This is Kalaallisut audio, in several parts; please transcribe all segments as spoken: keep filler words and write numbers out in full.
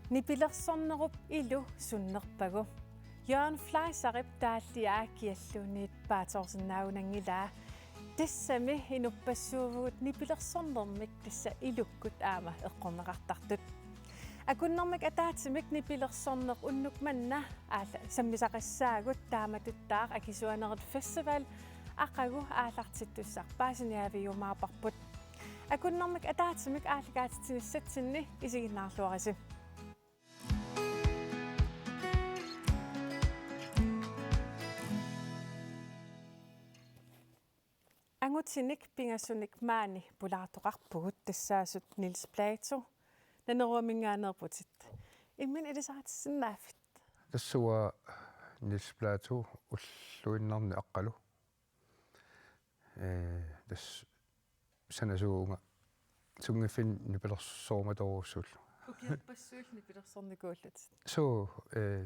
Nipilersornerup ilu sunnerpagu? Jørgen Fleischerip taalliaa kialluunniit paatsoorsinnaagunanngilaa. Tassami inuppassuuvugut nipilersornermik tassa ilukkut aamma eqqorneqartartut. Akunnermik ataatsimik nipilersorneq unnuk manna aalla sammisaqassaagut, taamatuttaaq Akisuanerit Festival aqagu aallartittussaq paasiniaaviumaarparput. Akunnermik ataatsimik aallakaatitsinissatsinni isiginnaarluarisi. Angutinik pingasunik maani pulaartoqarpugut, tassaasut Niels Plato, Naneruaminngaanneerputit. Imminut ilisaritissinnaaviuk? Tassa uanga Niels Plato, ulluinnarni Aqqalu. Ee, tassa sanasuuvunga sunngiffinni nipilersorumatorujussuullunga. Ukiorpassuillu nipilersornikuullutit? Suu, ee,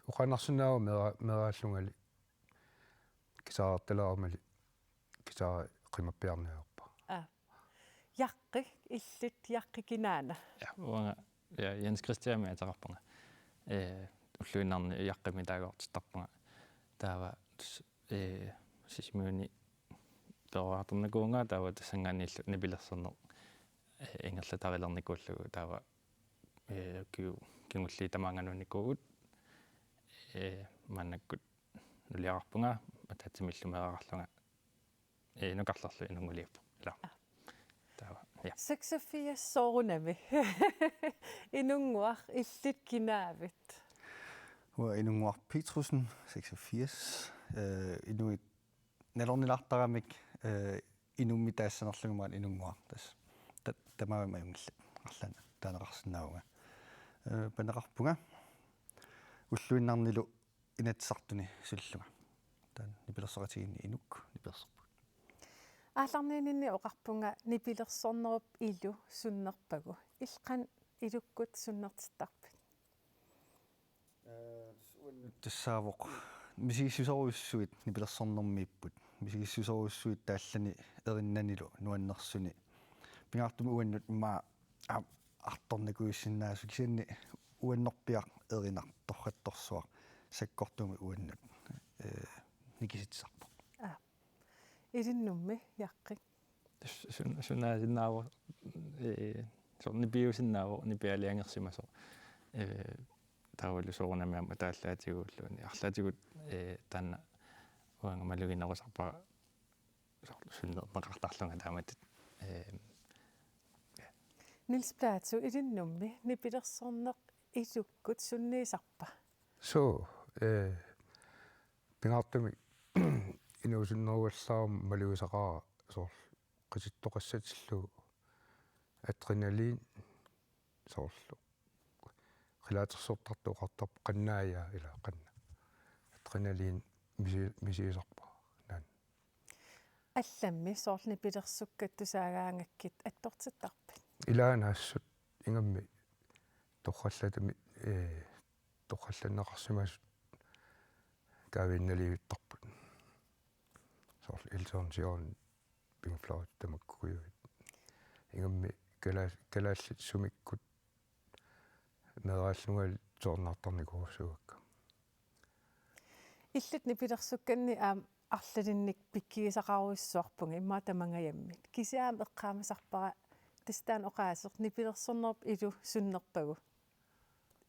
oqaannarsinnaavunga meera-, meeraallungali, guitarertaleramali guitari qimappiarneq ajorpara. Aa. Jaqqi, illit Jaqqi kinaana? Ja, uanga, ja, Jens Christianimik ateqarpunga. Ee, ulluinnarni Jaqqimik taaguutittarpunga. Taava tus-, ee, Sisimiuni peroriartornikuuvunga, taava tassanngaanniillu nipilersorneq, ee, ingerlattarilernikuullugu, taava, ee, kiu-, kingulliit tamaanga nuunnikuuvugut, ee, maannakkut nuliaqarpunga, ataatsimillu meeraqarlunga, ee, nukarlerlu inunnguliuppoq. Ilaa. Aa. Taava, ja. Seksogfirs soorunami. Inunnguaq, illit kinaavit? Uanga Inunnguaq Petrussen, seksogfirs. Ee, inuit nalornilaartaramik, ee, inummik taassanerlunga maani Inunnguaq tassa. Ta-, tamavimmik ajunngillat. Arlaannik taaneqarsinnaavunga. Ee, Paneqarpunga. Ulluinnarnilu Inatsisartuni sullunga. Taanna nipilersoqatigiinni inuk nipilersorpunga. Aallarniinninni oqarpunga nipilersornerup ilu sunnerpagu. Illit qanoq ilukkut sunnertittarpit? Ee, tassaavoq misigissuserujussuit nipilersornermiipput. Misigissuserujussuit taallani erinnanilu nuannersuni. Pingaartumik uannut immaqa a-, artornikuuissinnaasoq, kisianni uannorpiaq erinaq torrattorsuaq sakkortuumik uannut, ee, nikisitsisarpoq. Aa. Ilinnummi Jaqqi? Sun-, sun-, sunaasinnaavoq, ee, soorlu nipiusinnaavoq, nipiaaliangersimasoq. Ee, taavalu soorunami aamma ataallaatigulluunniit. Arlaatigut, ee, taanna uanga maluginerusarpara soorlu sunnerneqartarlunga taamatut. Ee, ja. Niels Plato, ilinnummi nipilersorneq ilukkut sunniisarpa? Suu, ee, pingaartumik inuusunnerugallarama malugisaqaara soorlu qitittoqassatillugu adrenalin soorlu. Qilaatersortartoqartarpoq qannaajaa ilaa qanna. Adrenalin misi-, misigisarpara. Naamik. Allammi soorlu nipilersukkat tusaagaangakkit attortittarpit? Ilaana assut ingammik torrallatami, ee, torrallanneqarsimasut kaaviinnaliivittarput. Soorlu Elton John, Pink Floyd tamakkuuguit. Ingammik kalaa-, kalaallit sumikkut meeraallungali tusarnaartarnikuugassagakka. Illit nipilersukkanni aamma arlalinnik pikkigisaqarujussuarpunga immaqa tamangajammit. Kisianni aamma eqqaamasarpara tassa taanna oqaaseq nipilersornerup ilu sunnerpagu.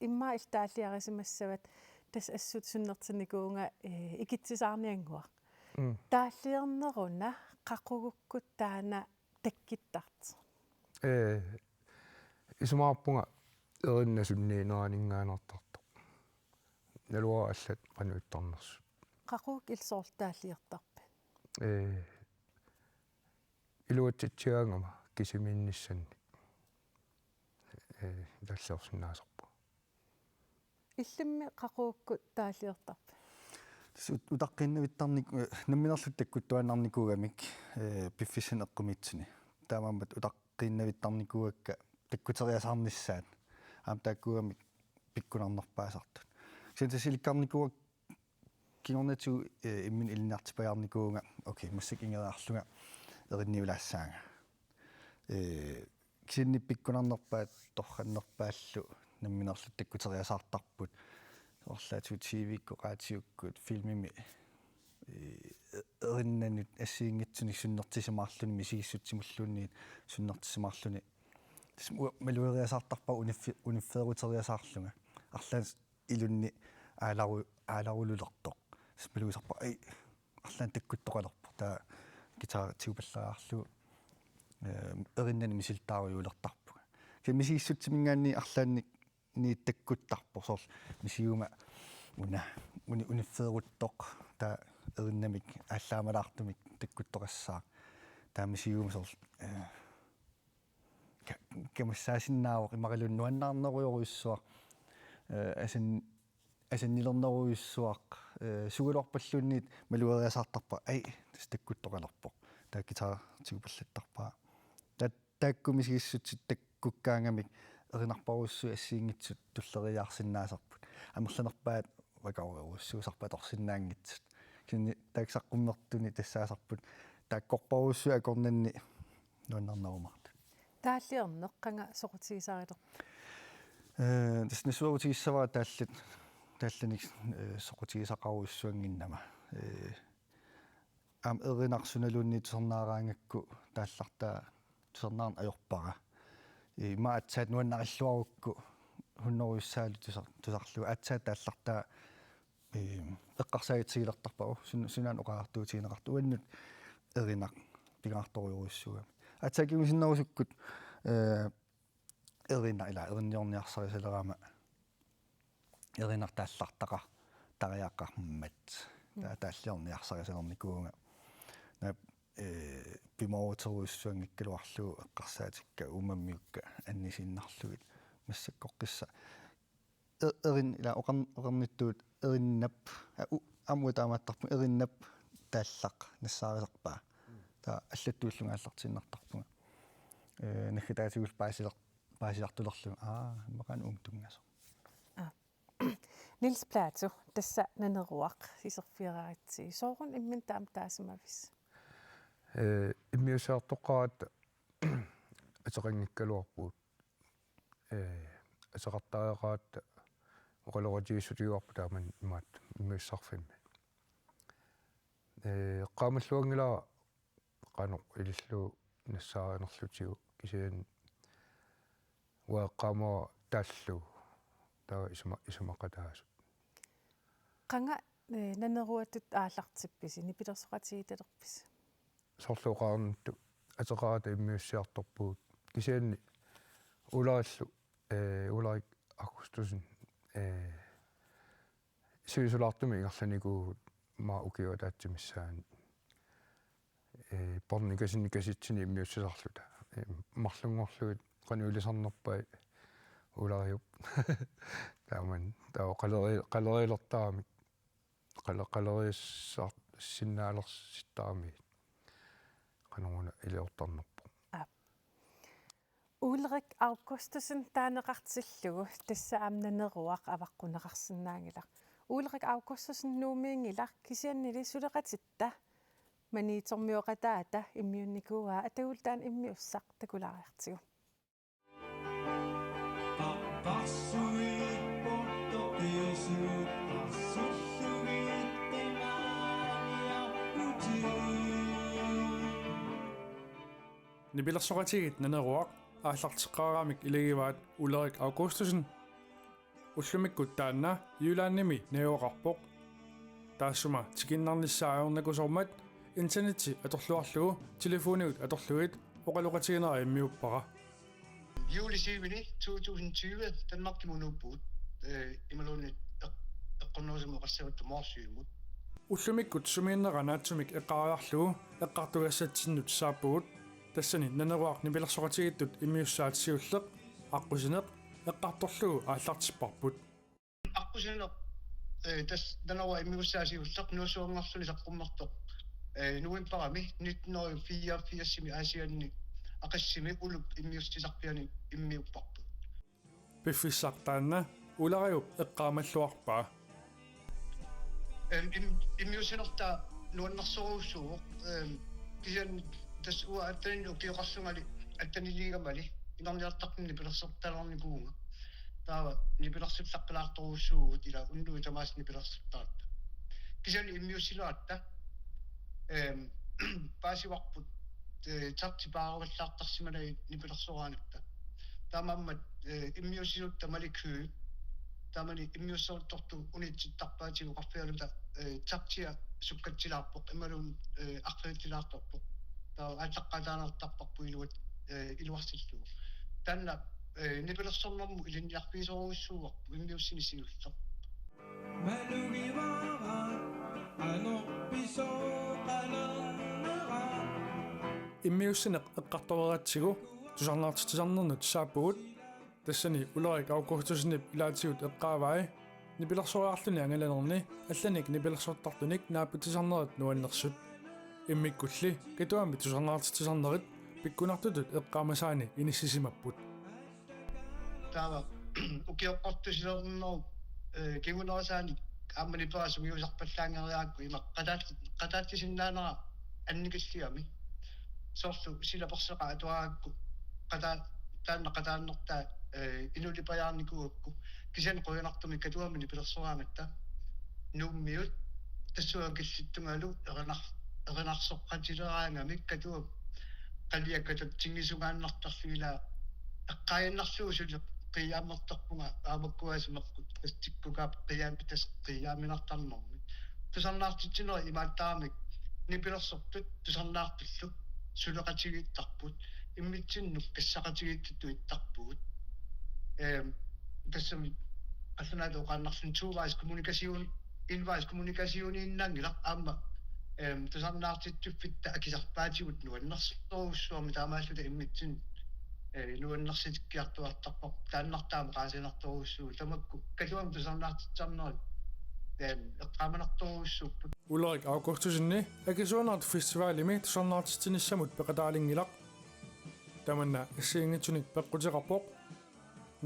Immaqa illit taalliarisimassavat tassa assut sunnertinnikuuvunga, ee, ikitsisaarniannguaq. Mm. Taalliorneruna qaqugukkut taanna takkuttartoq? Ee, isumaqarpunga erinna sunniineraninngaannartartoq. Naluara allat qanoq ittarnersut. Qaqugu illit soorlu taalliortarpit? Ee, iluatsitsigaangama kisimiinnissannik. Ee, taalliorsinnaasarpunga. Illimmi qaqugukkut taalliortarpit? Tassa ut-, utaqqiinnavittarnik-, ee, namminerluunniit takkuttuaannarnikuugamik, ee, piffissani eqqumiitsuni. Taamaammat utaqqiinnavittarnikuugakka takkuteriasaarnissaat. Aamma taakkuugamik pikkunarnerpaasartut. Kisianni tassa ilikkarnikuuakka kingornatigut, ee, imminut ilinniartipajaarnikuuvunga, okay, massakkut ingerlaarlunga erinniulaassaanga. Ee, kisianni pikkunarnerpaat torrannerpaallu nammineerluta takkuteriasaartarput. Soorlu T V-kkut, raatiukkut, filmimi, ee, erinnanut assigiinngitsunik sunnertisimaarluni misigissutsimulluunniit sunnertisimaarluni. Tassa uanga malueriasaartarpara uniffi-, uniffeeruteriasaarlunga. Arlaannik ilunni aalaru-, aalarululertoq. Tassa malugisarpara, ai, arlaannik takkuttoqalerpoq. Taava guitaritiupallariarlugu, ee, erinnanut misilittaarujuulertarpunga. Kisianni misigissutsimminngaanniit arlaannik ni takkuttarpoq, soorlu misiguma una, uni-, uniffeeruttoq, taava erinnamik aallaamalaartumik takkuttoqassaaq. Taava misiguma soorlu, ee, ka-, kamassaasinnaavoq, imaluunniit nuannaarnerujorujussuaq, ee, asan-, asannilernerujussuaq, ee, sugaluarpalluunniit malueriasaartarpara, ai, tassa takkuttoqalerpoq. Taava guitaritiupallattarpara. Taava taakku misigissutsit takkukkaangamik erinarparujussuit assigiinngitsut tulleriiaarsinnaasarput. Amerlanerpaat vakarujorujussuusarput atorsinnaanngitsut. Kisianni taakku saqqummertuni tassaasarput taakkorparujussuit akornanni nuannernerumaartut. Taalliorneq qanga soqutigisarilerpa? Ee, tassa nassuerutigissavara taallat, taallanik, ee, soqutigisaqarujussuannginnama. Ee, aamma erinaq sunaluunniit tusarnaaraangakku taallartaa tusarnaarneq ajorpara. Ima aatsaat nuannarilluarukku hunnorujussuarlu tusar-, tusarlugu aatsaat taallartaa, ee, eqqarsaatigilertarpara, sun-, sunaana oqariartuutigineqartoq, uannut erinaq pingaartorujussuugami. Aatsaat kingusinnerusukkut, ee, erinaq ila erinniorniarsarisalerama erinaq taallartaqar-, tariaqarmat. Taava taalliorniarsarisarnikuuvunga. Naak, ee, pimooruterujussuanngikkaluarlugu eqqarsaatikka uummammiukka annisiinnarlugit massakkorpiaq. E-, erin-, ila oqarn-, oqarnittut erinnap, a, u-, aamma taamaattarpunga, erinnap taallaq nassaarisarpaa. Taava allattuillugu aallartiinnartarpunga. Ee, naggataatigut paasiler-, paasisartulerlugu. Aa, immaqa una uunga tunngasoq. Aa. Niels Platou, tassa Naneruaq iserfigeriaritsi. Sooruna imminut taama taasimavisi? Ee, immiussiartoqqaaratta ateqanngikkaluarpugut. Ee, ateqartariaqaratta oqaloqatigiissutigaarput taamani imaattoq immiussisarfimmi. Ee, eqqaamalluanngilara qanoq ilillugu nassaarinerlutigu, kisianni uanga eqqaamavara taallugu, taava isuma-, isumaqataasut. Qanga, ee, Naneruatut aallartippisi, nipilersoqatigiittalerpisi? Soorlu oqarnittut ateqaratta immiussiartorpugut, kisianni Ularillu, ee, Ulrik Augustussen, ee, sivisulaartumik ingerlanikuuvugut maani ukiup ataatsip missaani, ee, båndikassinni kasitsini immiussisarluta. Ee, marlunngorlugit qanoq ilisarnerpai Ulariup. Taamani, taava qaleri-, qaleriilertaramik, qale-, qaleriissarsinnaalersittaramigit qanoruna iliortarnerpoq. Aap. Ulrik Augustussen taaneqartillugu tassa aamma Naneruaq avaqqunneqarsinnaanngilaq. Ulrik Augustussen Nuummiinngilaq, kisiannili suleqatitta Maniitsormioqataata immiunnikuuaa, atagullu taanna immiussaq takulaariartigu. Nipilersoqatigiit Naneruaq aallarteqqaaramik ilagivaat Ulrik Augustussen. Ullumikkut taanna Jyllandimi najugaqarpoq. Taassuma tikinnarnissaa ajornakusoormat internetti atorluarlugu telefonikkut atorlugit oqaloqatiginera immiuppara. Juli syvende to tusind tyve, Danmarkimut nuuppugut, øh, imaluunniit eq-, eqqornerusumik oqassagatta Morsømut. Ullumikkut sumiinnera naatsumik eqqaariarlugu eqqartugassatsinnut saappugut, tassani Naneruaq nipilersoqatigiittut immiussaat siulleq, aqqusineq, eqqartorlugu aallartipparput. Aqqusineq, øh, tassa Naneruaq immiussaat siulleq Nuussuanngorluni saqqummertoq, øh, novembarimi nitten hundrede fireogfirsimi Aasianni Aqissimi Ullup immiussisarfiani immiupparput. Piffissaq taanna Ulariup eqqaamalluarpaa. Øhm, im-, immiussinertaa nuannersorujussuuvoq, øhm, kisianni tassa uanga attenin ukioqarlungali atteniliigamali inerniartarfinni pilersortaalernikuuvunga. Taava nipilersullaqqilaartorujussuuvugut, ila unnuit tamaasa nipilersuttaratta. Kisianni immiussileratta, ehm, paasivarput, eh, charti paarugallaartarsimanagit nipilersoraangatta. Taamaammat, eh, immiussilutta Malik Høegh, taamani immiusseruttortut unitsittarpaatigut oqarfigaluta, eh, chartia sukkatsilaarpoq, imaluunniit, eh, arriitsilaartorpoq. Taava aallaqqaataanertarparput iluat-, eh, iluarsillugu. Taanna, eh, nipilersornermut ilinniarfigisorujussuuarput immiussineq siulleq. Immiussineq eqqartoreratsigu tusarnaartitsisarnernut saappugut, tassani Ulrik Augustussenip ilaatigut eqqaavai nipilersoriarluni angalanerni allanik nipilersortartunik naapitsisarnerit nuannersut. Immikkulli Katuami tusarnaartitsisarnerit pikkunartutut eqqaamasaani inissisimapput. Taava ukioqqortusilernerup, eh, kingunerisaanik aamma nipera sungiusarpallaanngeriarakku ima qataat-, qataatsisinnaanera annikilliami. Soorlu silaperseqaat atuarakku qataa-, taanna qataannertaa, eh, inulipajaarnikuugakku. Kisianni qujanartumik Katuami nipilersoraangatta. Nuummiut tassunga killittungalu erinar-, erinarsoqatileraangamik Katuap qaliakatut tingisungaannartarlu ila eqqaaginnarlugu suli qiiaammertarpunga aamma ukkuasimapput tassa tikkukaap qiiaam-, tassa qiiaaminartarnermi. Tusarnaartitsinerit imaattaramik nipilersortut tusarnaartullu suleqatigiittarput, immitsinnut kassaqatigiittutut ittarpugut. Ehm, tassami qallunaatut oqaannarluni tovejskommunikation, envejskommunikationiinnaanngilaq aamma, ehm, tusarnaartitsiffitta akisarpaatigut nuannersorujussuarmik taamaalluta immitsinnut, eh, nuannersitikkiartuaartarparput, taannartaa maqaasinartorujussuuvoq, tamakku Katuami tusarnaartitsisarnerit, ehm, eqqaamanartorujussuupput. Ulrik Augustussenip akisuunerit festivalimi tusarnaartitsinissamut peqataalinngilarput. Tamanna assigiinngitsunik peqquteqarpoq.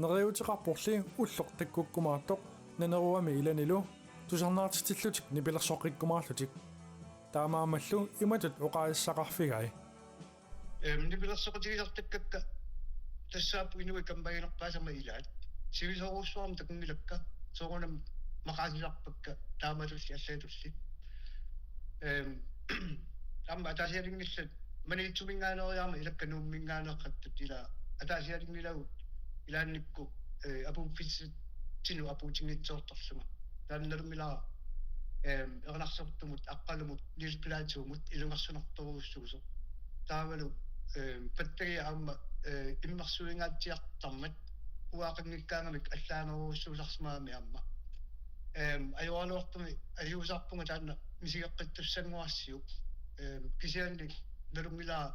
Neriuuteqarporli ulloq takkukkumaartoq Naneruami ilanilu tusarnaartitsillutik nipilersoqqikkumaarlutik. Taamaammallu imatut oqaaseqarfigai. Ehm, nipilersoqatigisartakkakka tassaapput inuit kammagerinerpaasama ilaat. Sivisoorujussuarmik takunngilakka, soorunami maqaasisarpakka taamatulli allatulli. Ehm, aamma ataasialinngillat Maniitsuminngaanneeriarama ilakka Nuumminngaanneeqqattut ila ataasialinngilagut ilaannikkut, eh, apuuffissatsinut apuutinngitsoortarlunga. Taanna nalunngilara, ehm, erinarsortumut, Aqqalumut, Niels Plateaumut ilungersunartorujussuusoq. Taavalu, ehm, pattagiaq aamma, eh, immersuingaatsiartarmat uaaqanngikkaangamik allaanerujussuusarsimagami aamma. Ehm, ajoraluartumik ajuusaarpunga taanna misigeqqittussanngorassiuk. Ehm, kisianni nalunngilara,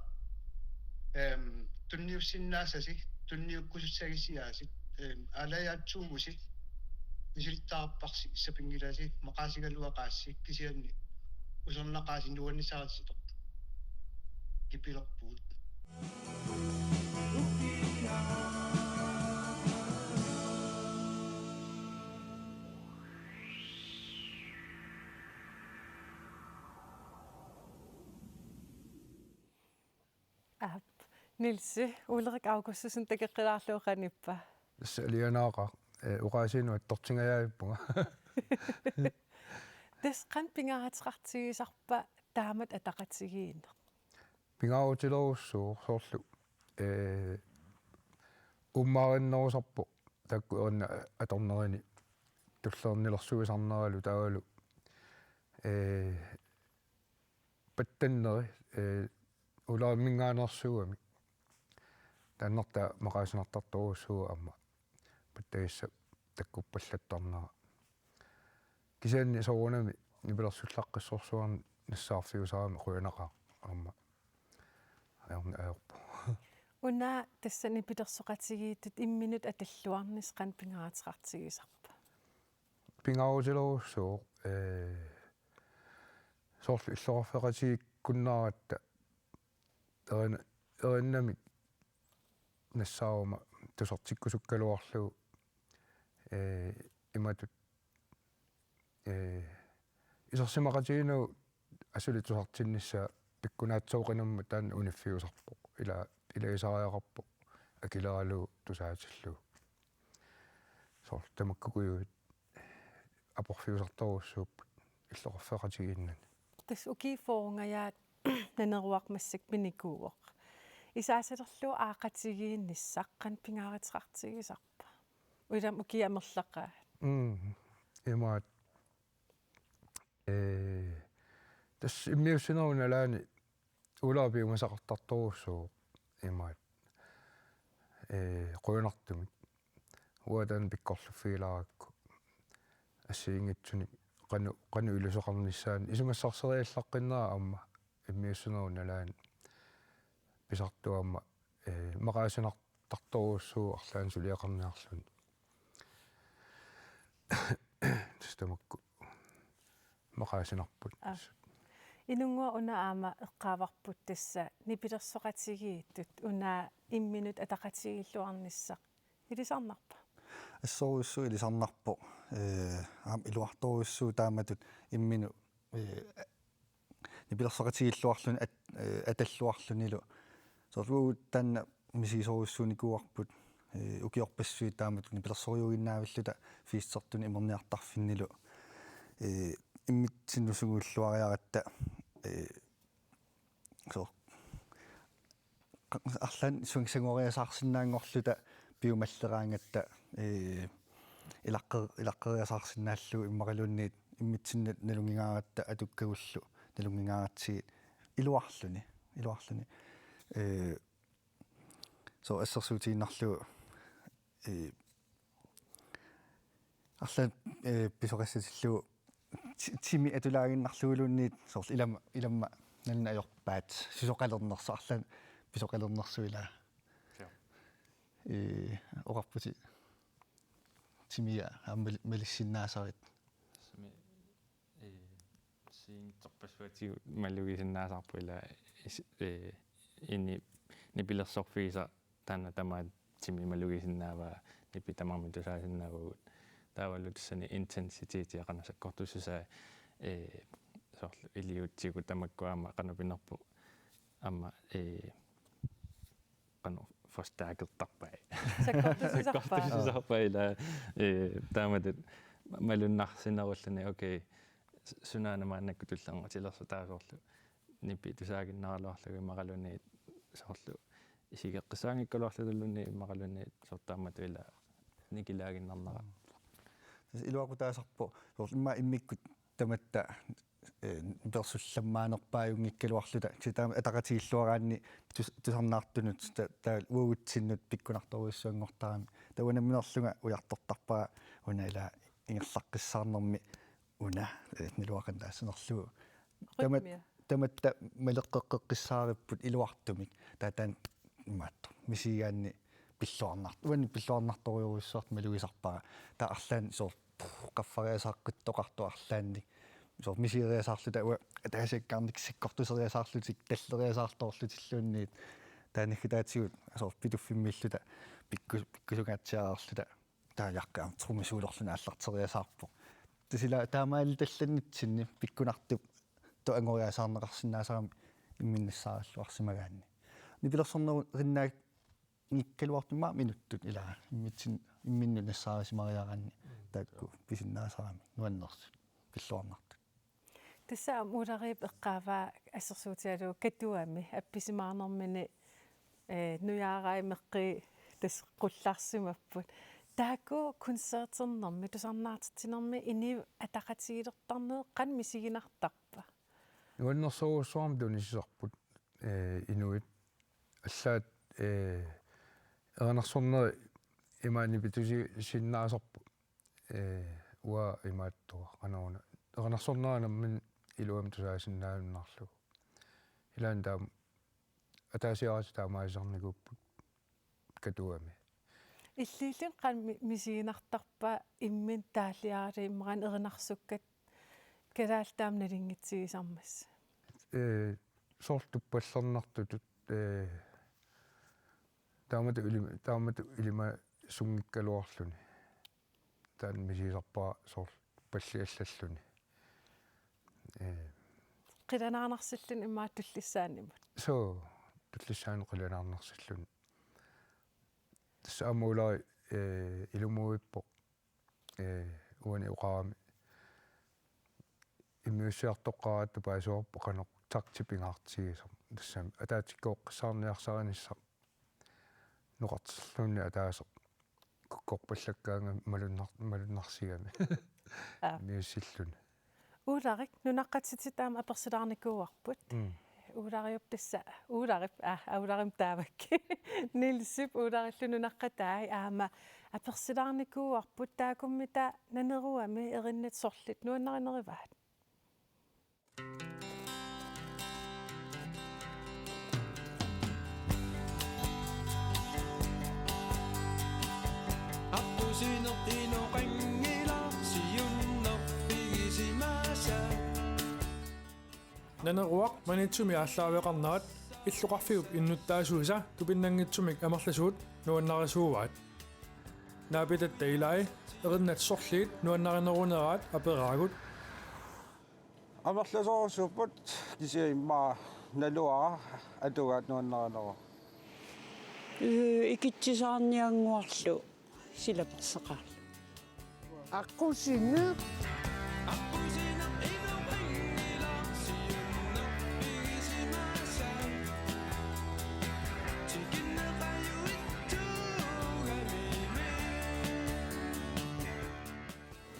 ehm, tunniussinnaassasi, tunniukkusussagisiaasi, ehm, aalajaatsuuvusi, misilittaarparsi, sapinngilasi, maqaasigaluaqaasi, kisianni usernaqaasi nuannisarissitoq. Kipilerpugut. Aap. Nielsi, Ulrik Augustussenip takoqqilaarlugu qanippa? Tassa alianaaqaaq, eh, oqaasiinut attortingajavippunga. Tassa qanoq pingaaruteqartigisarpa taamatut ataqatigiinneq? Pingaarutilerujussuuvoq soorlu, eh, uummaarinnerusarpoq taakku erinat atornerini tulliinnarnilersuisarneralu taavalu, eh, pattanneri, eh, Ulrikminngaanneersuugamik. Taannartaa maqaasinartartorujussuuvoq aamma pattagissap takkuppallattarnera. Kisianni soorunami nipilersullaqqissorsuarnik nassaarfiusarami qujanaqaaq aamma. Ajorna ajorpoq. Una tassa nipilersoqatigiittut imminut atalluarnissaq qanoq pingaaruteqartigisarpa? Pingaarutilerujussuuvoq, eh, soorlu illoqarfeqatigiikkunnaaratta erin-, erinnamik nassaaruma tusartikkusukkaluarlugu, eh, imatut, eh, isersimaqatigiinnagu asuli tusartinnissaa pikkunaatsooqinammat taanna uniffiusarpoq. Ila, ilagisariaqarpoq akileralugu tusaatillugu. soorlu tamakkukujuit aporfiusartorujussuupput illoqarfeqatigiinnani. Tassa ukiut fyrrengajaat Naneruaq massakkut pinikuuvoq. Isaasalerlugu aaqqatigiinnissaq qanoq pingaaruteqartigisarpa? Uilam ukiut amerlaqaat. Mm. Imaat, ee, tassa immiussinerup nalaani uulaaq piumasaqartartorujussuuvoq imaat, ee, qujanartumik. Uanga taanna pikkorluffigilaarakku assigiinngitsunik qanoq, qanoq iluseqarnissaanut isumassarseriallaqqinnerat aamma immiussinerup nalaani pisartoq aamma, ee, maqaasinartartorujussuuvoq arlaannik suliaqarniarluni. Tassa tamakku maqaasinarput. Aa. Inunnguaq una aamma eqqaavarput tassa nipilersoqatigiittut una imminut ataqatigiilluarnissaq. Ilisarnarpa? Assorujussuaq ilisarnarpoq, ee, aamma iluartorujussuuvoq taamatut imminut, ee, nipilersoqatigiilluarluni at-, ee, atalluarlunilu. Soorlu uagut taanna misigisorujussuunikuuarput, ee, ukiorpassuit taamatut nipilersorujuuginnaavilluta fiistertunut imerniartarfinnilu, ee, immitsinnut sungiulluariaratta, ee, soorlu arlaannik sung-, sangoriasaarsinnaanngorluta piumalleraangatta, ee, ilaqqe-, ilaqqeriasaarsinnaallugu immaqaluunniit immitsinnut nalunngingaaratta atukkagullu nalunngingaaratsigu iluarluni, iluarluni. Ee, soorlu assersuutigiinnarlugu, ee, arlaannik, ee, pisoqassatillugu ti-, timi atulaaginnarluguluunniit soorlu ilama, ilama nalinga ajorpaat sisoqalernersoq arlaannik pisoqalernersoq ilaa. Joo. Ee, oqarputit timia aamma mal-, malissinnaasarit. Sumi, ee, siingitsorpassuatigut malugisinnaasarput ilaa is-, ee, ini nipilersorfigisaq taanna tamaat timi malugisinnaavaa, nipi tamarmik tusaasinnaavagut. Taavalu tassani intensitetia qanoq sakkortussusaa, ee, soorlu iliuutsigut tamakku aamma qanoq pinerpoq aamma, ee, qanoq forstærkertarpai. Sakkortussuusarpai. Sakkortussuusarpai ilaa, ee, taamatut malunnarsinerulluni, okay, s-, sunaana maannakkut tullinnguutilersoq taava soorlu nipi tusaaginnaraluarlugu immaqaluunniit soorlu isigeqqissaanngikkaluarlutulluunniit immaqaluunniit soorlu taamatut ilaa nikilaaginnarnera. Tassa iluaqutaasarpoq soorlu immaqa immikkut tamatta, ee, nipilersullammaanerpaajunngikkaluarluta. Kisianni taama ataqatigiilluaraanni tus-, tusarnaartunut ta-, taava uagutsinnut pikkunartorujussuanngortarami. Taava nammineerlunga ujartortarpara una ilaa ingerlaqqissaarnermi una, ee, naluara qanoq taassanerlugu. Tamat-, Rytmia. Tamatta maleqqeqqissaaripput iluartumik. Taava taanna imaattoq misigigaanni pilluarnart-, uanni pilluarnartorujorujussuartut malugisarpara. Taava arlaannik soorlu qaffariasaaqqittoqartoq arlaannik. Soorlu misigeriasaarluta uanga ataasiakkaarnikkut sakkortuseriasaarlutik talleriasaartoorlutilluunniit. Taava naggataatigut soorlu Pituffimmiilluta pikku-, pikkusungaatsiaraarluta. Taava jaqqi aamma trummisuulerluni aallarteriasaarpoq. Tassa ilaa taamaaliorlannitsinni pikkunartup tu angoriasaarneqarsinnaasarami imminut nassaaralluarsimagaanni. Nipilersornerinnaanngikkaluartumik imaat minuttut ilaa immitsin-, imminut nassaarisimariaraanni taakku pisinnaasarami nuannersut pilluarnartut. Tassa aamma Ulariup eqqaavaa assersuutigalugu Katuami appisimaarnermini, ee, nujaaraat meqqit tassa qullarsimapput. Taakku koncerternermi, tusarnaartitsinermi inuit ataqatigiilertarnerat qanoq misiginartarpa? Nuannersorujussuarmik tunisisarput, ee, inuit allaat, ee, erinarsornerit imaanni pitusi-, sinnaasarput. Ee, uanga imaattoq, qanoruna. Erinarsornera nammineq iluamik tusaasinnaajunnaarlugu. Ilaanni taama ataasiarluta taamaalisarnikuupput Katuami. Illilluni qanoq mi-, misiginartarpa imminut taalliaralugit imaluunniit erinarsukkat kalaallit taama nalunngitsigisarmassuk? Ee, soorlu tuppallernartutut, ee, taamatut ilima-, taamatut ilimasunngikkaluarluni. Taanna misigisarpara soorlu palliallalluni. Ee. Qilanaarnarsilluni immaqa tullissaanimut. Suu, tullissaanut qilanaarnarsilluni. Tassa aamma Ulari, ee, ilumuuvippoq Ee, uani oqarami immiussiartoqqaaratta paasivarput qanoq takti pingaartigisoq. Tassami ataatsikkooqqissaarniarsarinissaa noqartilluunniit ataaseq kukkorpallakkaangami malunnar-, malunnarsigami. Aa. Immiussilluni. Uularik, nunaqqatitit aamma apersilaarnikuuarput. Mm. Uulariup tassa, Uularip, aa, Uularim taavak. Nielsip Uularillu nunaqqatai aamma apersilaarnikuuarput, taakkununnga Naneruami erinnat sorliit nuannarineruvaat. Aqqusineq inoqanngilaq siunnerfigisimasaa. Naneruaq Maniitsumi aallaaveqarnerat illoqarfiup innuttaasuisa tupinnanngitsumik amerlasuut nuannarisuuaat. Naapitatta ilai erinnat sorliit nuannarineruneraat aperaagut. Amerlasoorujussuupput, kisianni immaqa naluara atugaat nuannarineruvoq. Ee, ikitsisaarniannguarlu silaperseqarlu. Aqqusineq.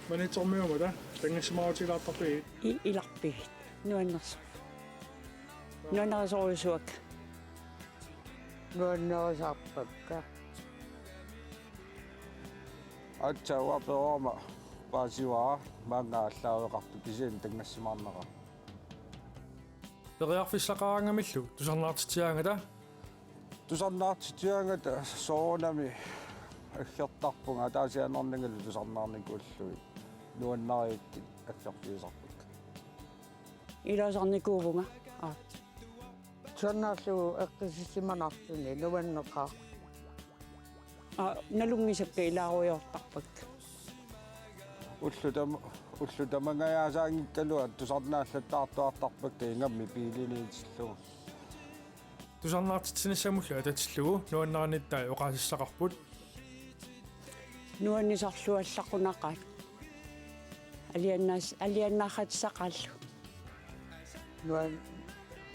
Maniitsormiumut, aa, tanngassimaarutigilaartarpigit? I-, ilarpigit. Nuannersoq. Nuannarisorujussuakka. Nuannarisarpakka. Aatsaat uanga peroorama paasivara, maanga aallaaveqarpoq, kisianni tanngassimaarnaqaaq. Periarfissaqaraangamillu tusarnaartitsigaangata. Tusarnaartitsigaangata soorunami aggertarpunga, ataasiaannarnangalu tusarnaarnikuullugit. Nuannarigakkit aggerfigisarpakka. Iluarsarnikuuvunga. Aa. Tusarnaarlugu eqqissisimanarluni nuanneqaaq. Aa, nalunngisakka ilaarujoortarpakka. Ullut tama-, ullut tamangajaasaanngikkaluaq tusarnaallattaartuartarpakka ingammik biiliniitillugu. Tusarnaartitsinissamullu atatillugu nuannarinittai oqaasissaqarput. Nuannisarluallaqunaqaat. Aliannaas-, aliannaartitsaqaallu. Nuan-,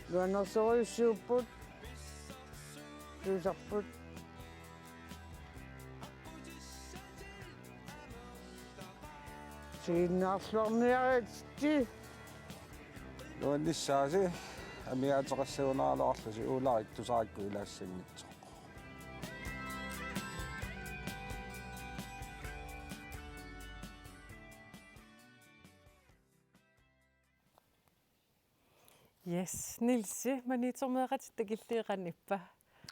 nuannersorujussuupput. Tuusarput. Siginnaarluarniaritsi. Nuannissaasi, amigaateqassagunaraluarlusi, Uularik tusaarakku ilaassanngitsoq. Yes, Nielsi, Maniitsormeeqatitta killileqanngippa?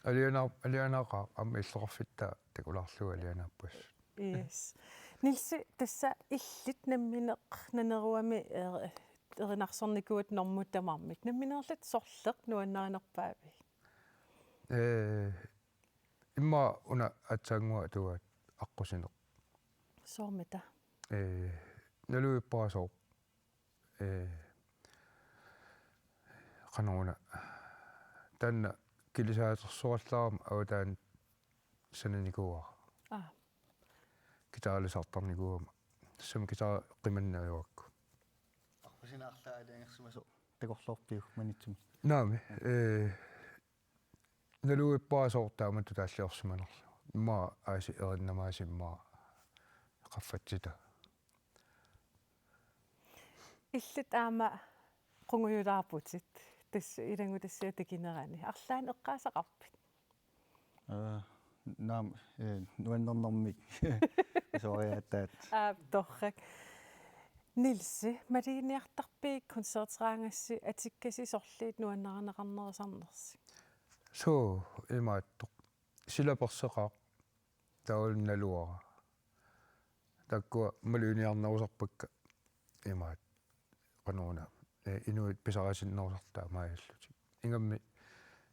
Alianaar-, alianaaqaaq, aamma illoqarfitta takulaarlugu alianaappas. Yes. Nielsi, tassa illit nammineq Naneruami, eh, erinarsornikuuat normut tamarmik. Nammineerlutit sorleq nuannarinerpaavit? Ee, immaqa una aatsaannguaq atugaat aqqusineq. Soormita? Ee, naluvippara sooq. Ee, qanoruna. Taanna kilisaatersuarlaarama avataani sananikuuara. Aa. Guitarisartarnikuugama. Tassami guitari qimanneq ajorpakka. Aqqusineq arlaat aalajangersimasoq takorloorpiuk Maniitsumi? Naamik, ee, naluvippara sooq taamatut taalliorsimanerlugu. Immaqa aasiit erinamaasimmaa qaffatsita. Illit aamma qungujulaarputit, tassa ilanngutassiaq takinerani. Arlaannik eqqaasaqarpit? Ee, naamik, ee, nuannernermik. Suoriaataat. Aap, torrak. Nielsi, maluginiartarpigit koncerteraangassi atikkasi sorliit nuannarineqarnerusarnersi? Suu, imaattoq. Silaperseqaaq taavalu naluara. Taakkua maluginiarnerusarpakka imaat qanoruna, ee, inuit pisarisinnerusartai maajullutik. Ingammik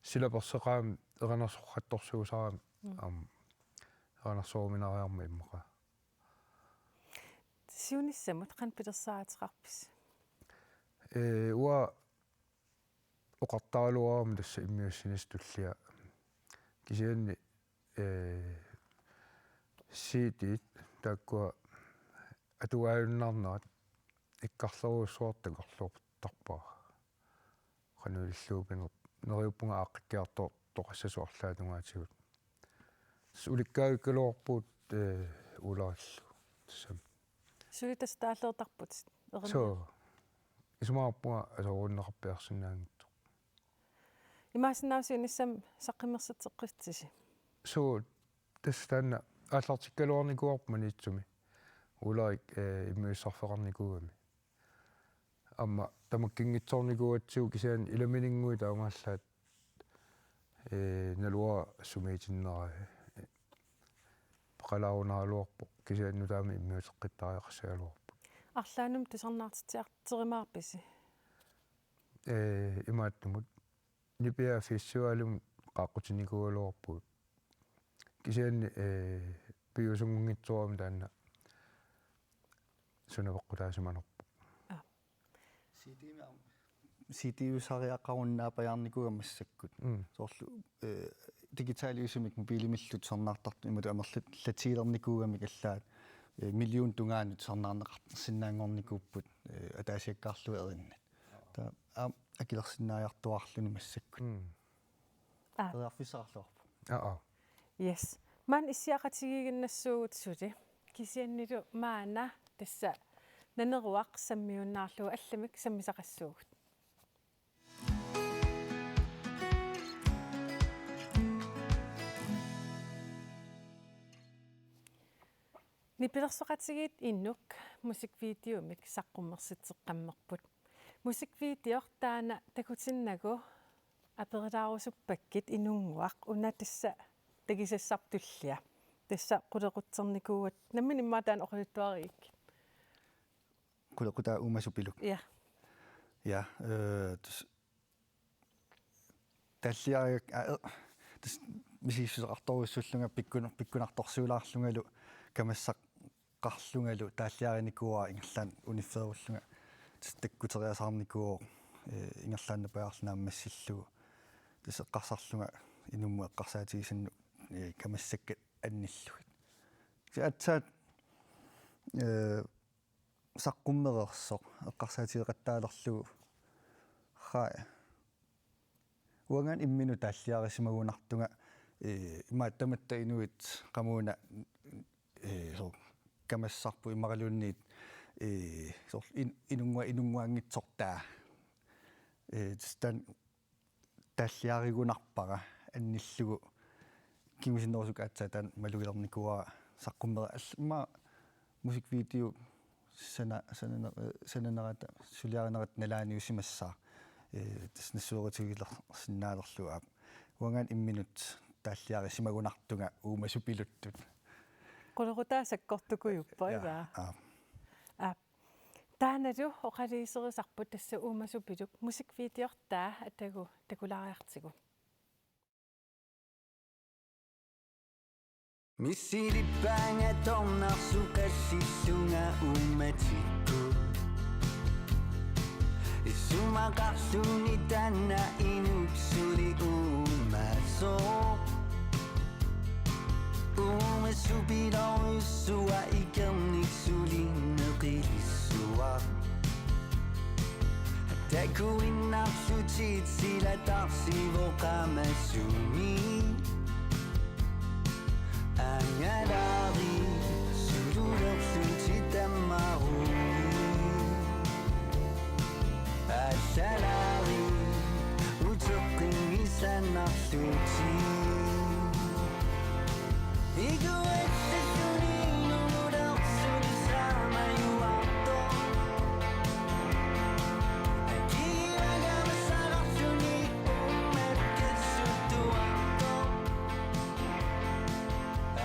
silaperseqaamik erinarsortorsuusarami. Mm. Aamma erinarsoruminariarmat immaqa. Siunissamut qanoq pilersaaruteqarpisi? Ee, uanga oqartaraluarama tassa immiussinissaq tullia. Kisianni, ee, C D-t taakkua, atugaajunnaarnerat ikkarlerujussuartut takorluuttarpara. Qanoq ilillugu pineq-, neriuppunga aaqqikkiartortoqassasoq arlaatungaatigut. Tassa ulikkaavikkaluarpugut, ee, Ulaarillu. Tassami. Suli tassa taalleertarputit erinni-. Suu. Isumaqarpunga asoruunneqarpiarsinnaanngitsoq. Imaassinnaavoq siunissami saqqummersitseqqissutisi? Suu, tassa taanna aallartikkaluarnikuuarput Maniitsumi. Ulaarik, ee, immiussarfeqarnikuugami. Aamma tamakkiinngitsoornikuugatsigu kisianni ilamininnguit taamaallaat, ee, naluara sumiitinnerai, ee, peqalaarunaraluarpoq kisianni nutaamik immiuteqqittariaqassagaluarput. Arlaannut tusarnaartitsiartorumaarpisi? Ee, imaattumut. Nipiaa festivalimi qaaqqutinikuugaluarpugut. Kisianni, ee, piviusunngunngitsoorami taanna suna peqqutaasimanerpoq. Aa. C D-mi aam-, C D-usariaqarunnaarpajaarnikuugami massakkut. Mm. Soorlu, ee, digitaliusumik mobilimillu tusarnaartartut imatut amerlatiilernikuugamik allaat, ee, million tungaanut tusarnaarneqarsinnaanngornikuupput, ee, ataasiakkaarlugit erinnat. Taava aamma akilersinnaajartuaarluni massakkut. Mm. Aa. Periarfissaqarluarpoq. Aa, aa. Yes. Maanna issiaqatigiiginnassuugut suli. Kisiannilu maanna tassa Naneruaq sammiunnaarlugu allamik sammisaqassuugut. Nipilersoqatigiit Inuk musikvideomik saqqummersitseqqammerput. Musikvideoq taanna takutinnagu aperilaarusuppakka Inunnguaq, una tassa takisassarput tullia. Tassa qulequtsernikuuat, nammineq immaqa taanna oqaluttuarigikkit. Qulequtaa uumasupiluk. Ja. Ja, øh, tus-, taalliarigak-, aa, ee, tassa misigissuseqartorujussuullunga pikkuna-, pikkunartorsiulaarlungalu kamassaqarlungalu taalliarinikuuara ingerlaannaq uniffeerullunga tassa takkuteriasaarnikuuvoq, ee, ingerlaannaq pajaarlu naammassillugu. Tassa eqqarsarlunga inummut eqqarsaatigisannut, ee, kamassakkat annillugit. Kisianni aatsaat, ee, saqqummereersoq eqqarsaatigeqattaalerlugu. Qaa. Uangaana imminut taalliarisimagunartunga, ee, imaattoq tamatta inuit qamuuna, ee, soorlu kamassarput imaluunniit, ee, soorlu in-, inunnguaq, inunnguanngitsortaa. Ee, tassa taanna taalliarigunarpara annillugu kingusinnerusukkut aatsaat taanna malugilernikuuara saqqummera-, all-, immaqa musikvideo sana-, sanana-, ee, sananerata suliarinerata nalaaniusimassaaq, ee, tassa nassuerutigilersinnaalerlugu aap. Uangaana imminut taalliarisimagunartunga uumasupiluttut. Qulequtaa sakkortukujuppoq, ja, ilaa? Aap. Aap. Taannalu oqaluuserisarput tassa uumasupiluk musikvideortaa atagu takulaariartigu. Misilipaanga tornarsuqassillunga uummatikkut. Isumaqarluni taanna Inuk suli uumasoq. Uumasupilorujussuaq ikernik suli neqilissuaq. Takuinnarlutit silataarsivoq qamasumik. Angalaarit sululerlutit tammarui. Assalaarit uteqqinngisanarlutit. Ikuassalluni nungulersuni saamajuartoq. Akigivaga massaarluni ummakkasuttuartoq.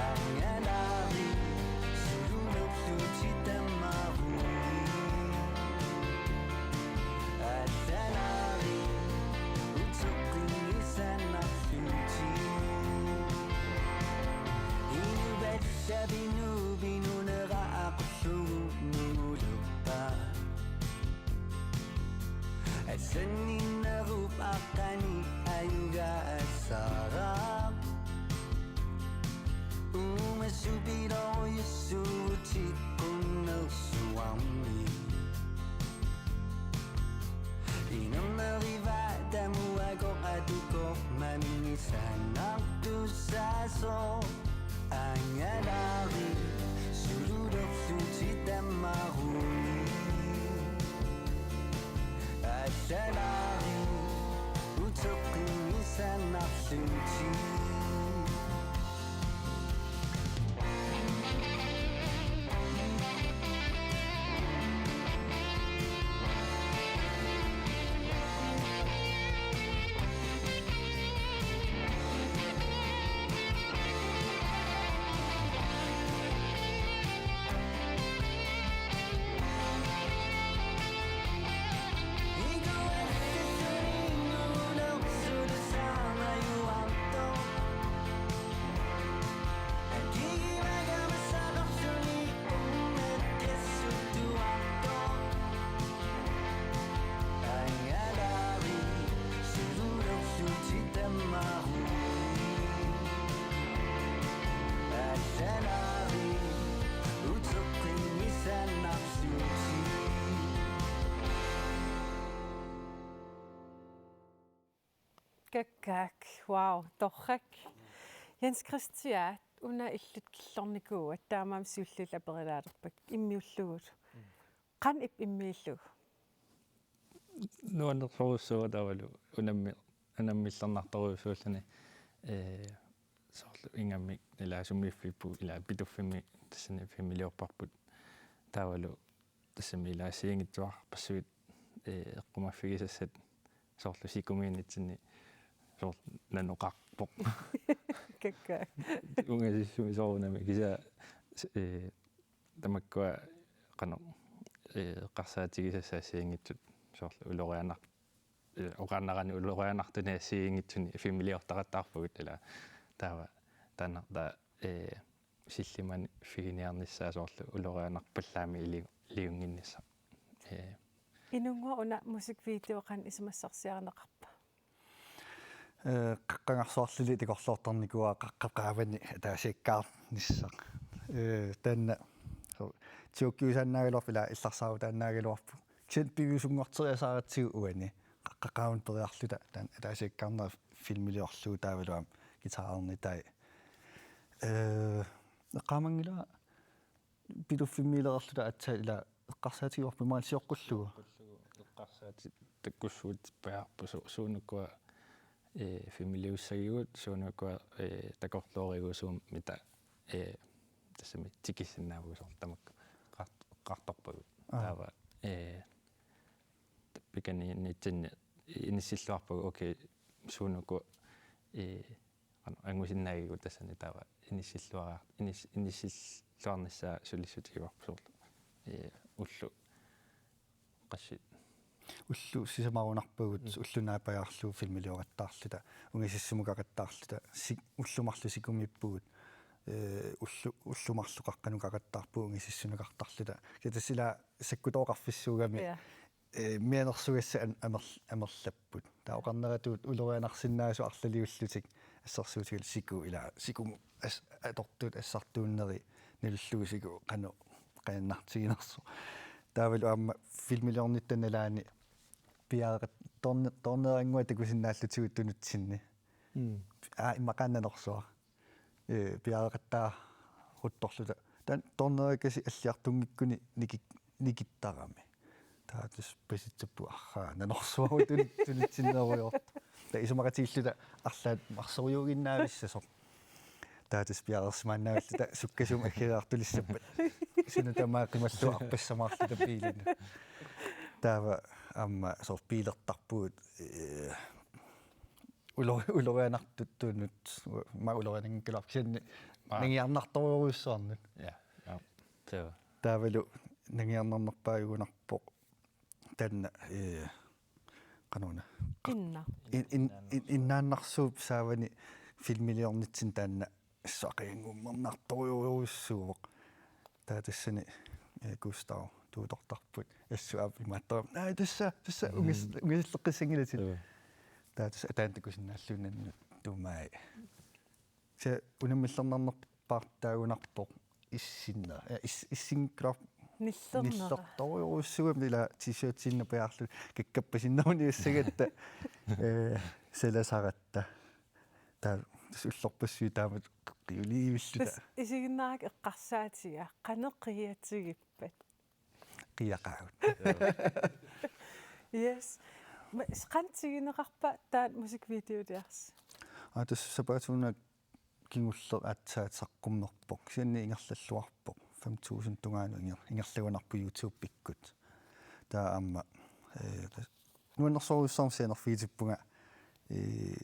Angalaarit sululerlutit tammarui. Assalaarit uteqqinngisanarlutit. Inuppassaa pinuup inunera aqullugu nungulerpaa. Assanninnerup aqqani ajugaassaaq. Uumasupiloorujussuuvutit qunnersuarmi. Inernerivaa tamuakoq atukoq mamigisaannartussaasoq. Angalari sululerlutit tamarui. Allalari uteqqinnisaannarlutit. Kakkaak, wow, torrak. Jens Christian, una illit killornikuuat, taamaammat siulliit aperilaalerpakka, immiullugu. Qanoq ippa immiullugu? Nuannersorujussuuvoq taavalu unammi-, unammillernartorujussuulluni, ee, soorlu ingammik ilaa sumiiffipput ilaa Pituffimmi tassani filmiliorparput taavalu tassami ilaa assigiinngitsuarpassuit, ee, eqqumaffigisassat soorlu sikumiinnitsinni soorlu nanoqarpoq. Kakkaak. Ungasissumi soorunami kisianni, ee, tamakkua qanoq, ee, eqqarsaatigisassat assigiinngitsut soorlu ulorianar-, ee, oqaannarani ulorianartuni assigiinngitsuni filmiliortaqattaarpugut ilaa taava taanna taava, ee, sillimani figiniarnissaa soorlu ulorianarpallaammi ili-, iliunnginnissaq. Ee. Inunnguaq una musikvideo qanoq isumassarsiarineqarpa? Ee, qaqqangarsuarlili takorloortarnikuuara qaqqap qaavani ataasiakkaarnissaq. Ee, taanna so-, jokiusaannaagaluarpoq ilaa illarsaarutaannaagaluarpoq. Kisianni piviusunngorteriasaaratsigu uani qaqqap qaavani periarluta taanna ataasiakkaarnera filmiliorlugu taavalu aamma guitarernitai. Ee, eqqaamanngilara Pituffimmiilerluta aatsaat ilaa eqqarsaatigivarput imaluunniit sioqqullugu. Sioqqullugu eqqarsaati-, takkussuutippajaarput su-, suunukua, ee, filmiliussagigut, suunukua, ee, takorlooriguusuummita, ee, tassami tikissinnaavugut soorlu tamakku eqqart-, eqqartorpagut. Aa. Taava, ee, pikaniinnitsinni inissilluarpagut, okay, suunukua, ee, qanoq angusinnaagigut tassani taava inissilluara-, inis-, inissilluarnissaa sulissutigivarput soorlu. Ee, ullut qassit. Ullut sisamarunarpagut, mm, ullut naapajaarlugu filmilioqattaarluta, ungasissumukaqattaarluta, sik-, ullut marluk sikumiippugut, ee, ullut, ullut marluk qaqqanukaqattaarpugut ungasissunukartarluta. Kisianni tassa ilaa sakkutooqarfissuugami. Ja. Ee, mianersugassat an-, amer-, amerlapput. Taava oqarneratut ulorianarsinnaasut arlaliullutik assersuutigalugu siku ilaa, sikumut as-, atortut assartuunneri nalullugu siku qanoq qajannartiginersoq. Taavalu aamma filmiliornitta nalaani piareqat-, toorne-, toorneerannguaq takusinnaallutigu tunutsinni. Mm. Aa, immaqa nanorsuaq. Ee, piareqattaaruttorluta. Taanna toorneerakkasi alliartunngikkuni nikik-, nikittarami. Taava tassa pasitsapput arraa nanorsuaq tun-, tunitsinneerujoortoq. Taava isumaqatigiilluta arlaat marsorujuuginnavissasoq. Taava tassa piareersimaannaavilluta sukkasuumik aggeriartulissappat. Suna tamaat qimallugu arpassamaarluta biilinut. Taava aamma soorlu biilertarpugut, ee, ulo-, ulorianartuttunut, ma uloriananngikkaluarpoq kisianni. Aa. Nangiarnartorujussuarnut. Ja, ja. Joo. Taavalu nangiarnarnerpaajugunarpoq taanna, ee, qanoruna. Inna. In-, in-, in-, innaannarsuup saavani filmiliornitsinni taanna assut aqagunngummernartorujussuuvoq. Taava tassani, ee, Gustav tuutortarput. Assut aap imaattarami. Aa, tassa, tassa, mm, ungas-, ungasilleqqissanngilatit. Joo. Taava tassa ataani takusinnaalluinnarnut tuumai. Kisianni unammillernarnerput paartaagunarpoq issinna. Eh, is-, issinngikkaluar-, Nillernera. Nillertorujussuugami ila t-shirtiinnaq pajaarlu kakkappasinneruniassagatta. Eh, salasaratta. Taava tassa ullorpassuit taamatut qiuliivilluta. Tassa isiginnaaraka eqqarsaatiga, qanoq qiiatigippat? Qiaqaagut. Yes. Ma-, s-, qanoq tiguneqarpa taanna musikvideoliarsi? Aa, tassa sapaatip-akunnera kingulleq aatsaat saqqummerpoq. Kisianni ingerlalluarpoq. Fem tusind tungaanut inger-, ingerlagunarpoq YouTube-ikkut. Taava aamma, eh, tas-, nuannersorujussuarmik scenerfigisippunga, eh,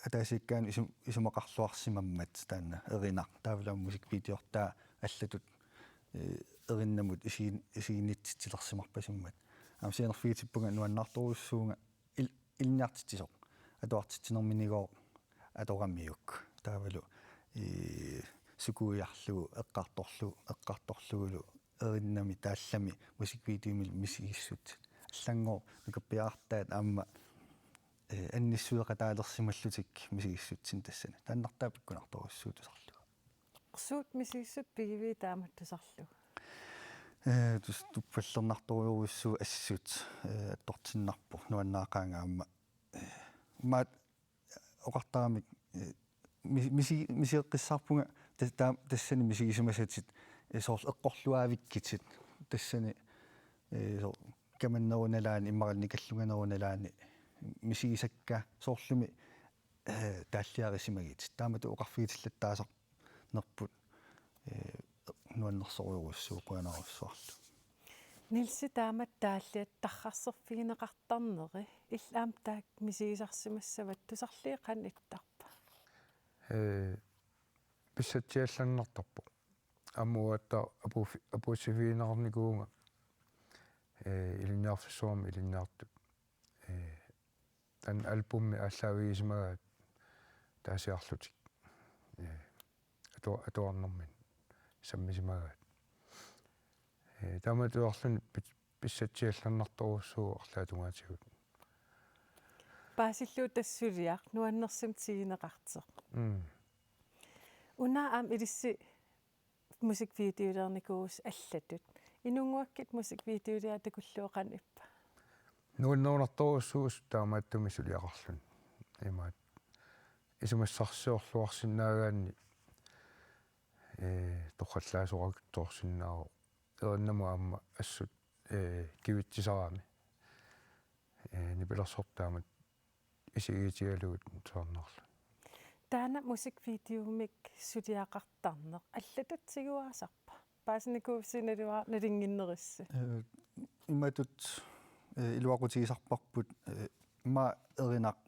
ataasiakkaanut isum-, isumaqarluarsimammat taanna erinaq. Taavalu aamma musikvideortaa allatut, eh, erinnamut isigin-, isiginnitsitsilersimarpasimmat. Aamma scenerfigisippunga nuannaartorujussuuvunga il-, ilinniartitsisoq. Atuartitsinerminigooq atoramiuk. Taavalu, eh, sukuiarlugu, eqqartorlugu, eqqartorlugulu erinnami taallami musikvideomi misigissutsit. Allanngooq makappiartaat aamma, eh, annissueqataalersimallutik misigissutsinni tassani. Taannartaa pikkunartorujussuuvoq tusarlugu. Suut misigissutsit pigiviit taamatut tusarlugu? Eh, tassa tuppallernartorujussuuvoq assut, eh, attortinnarpoq nuannaaqaanga aamma. Eh, maat oqartaramik, eh, mi-, misi-, misigeqqissaarpunga tas-, taa-, tassani misigisimasatit, eh, soorlu eqqorluaavikkutit tassani, eh, soorlu kamannerup nalaani immaqa nikallunganerup nalaani misigisakka soorlumi, eh, taalliarisimagitit. Taamatut oqarfigitillattaasarnerput, eh, nuannersorujussuuvoq qujanarujussuarlu. Nielsi, taamatut taalliat tarrarserfigineqartarneri illit aamma taakku misigisarsimassavat, tusarliit qanoq ittarpa? Eh, pissatsiallannartarpoq. Aamma uatta apuuffi-, apuussivigineqarnikuuvunga, eh, ilinniarfissuarmi ilinniartut. Eh, taanna albumi aallaavigisimagaat taasiarlutik. Eh, atu-, atuarnermini sammisimagaat. Eh, taamatuerluni pis-, pissatsiallannartorujussuuvoq arlaat tungaatigut. Paasillugu tassa suliaq nuannersumik tiguneqartoq. Mm. Una aamma ilissi musikvideoliornikuuvusi allatut. Inunnguakkit musikvideoliat takullugu qanoq ippa? Nuannerunartorujussuusut taamaattumik suliaqarluni. Imaat isumassarsiorluarsinnaagaanni, eh, torrallaasoqartorsinnaavoq. Erinnamut aamma assut, eh, kivitsisarami. Eh, nipilersortaamat isigiitigalugit tusarnaarluni. Taanna musikvideomik suliaqartarneq allatut tiguaasarpa? Paasinikuuvusi naluara nalunnginnerussi. Eh, imatut, eh, iluaqutigisarparput, eh, immaqa erinaq,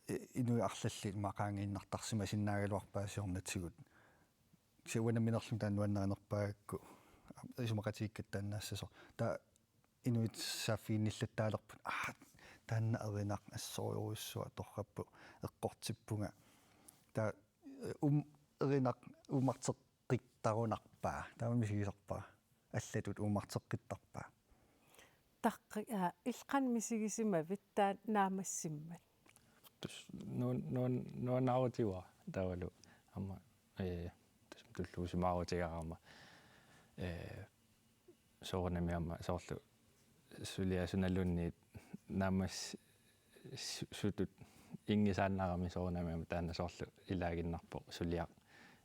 eh, inuit arlallit immaqa qaangiinnartarsimasinnaagaluarpaat siornatigut. Kisianni uanga nammineerlunga taanna nuannarinerpaagakku isumaqatigiikkatta taannaassasoq. Taava inuit saaffiginnillattaalerput. Aa, taanna erinaq assorujussuaq torrappoq eqqortippunga. Taava, eh, um, erinaq uumarteqqittarunarpaa. Taama misigisarpara. Allatut uumarteqqittarpaa. Taqqi-, aa, illit qanoq misigisimavit taanna naammassimmat? Tassa nuan-, nuan-, nuannaarutigaara taavalu aamma, eh, tassa tulluusimaarutigaara aamma, eh, soorunami aamma soorlu suliaq sunaluunniit naammas-, su-, sutut inngisaannarami soorunami aamma taanna soorlu ilaaginnarpoq suliaq,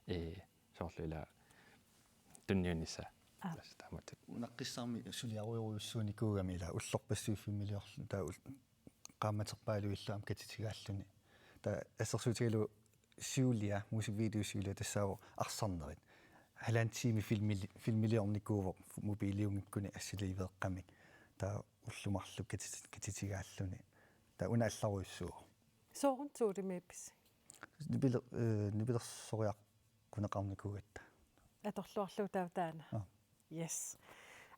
eh, soorlu ila tunniunnissaa. Aa. Tassa taamatut. Unaqqissaarmi suliarujorujussuunikuugami ila ullorpassuit filmiliorlu taava ul-, qaammaterpaaluillu aamma katitigaalluni. Taava assersuutigalugu siulia, musikvideo siulia tassaavoq arsarnerit. Halvanden time filmili-, filmiliornikuuvoq mobiliunngikkuni assiliiveeqqamik. Taava ullut marluk katiti-, katitigaalluni. Taava una allarujussuuvoq. Sooruna tuulimiippisi? Nipiler-, eh, nipilersoriaq- -quneqarnikuugatta. Atorluarlugu taava taanna. Aa. Yes.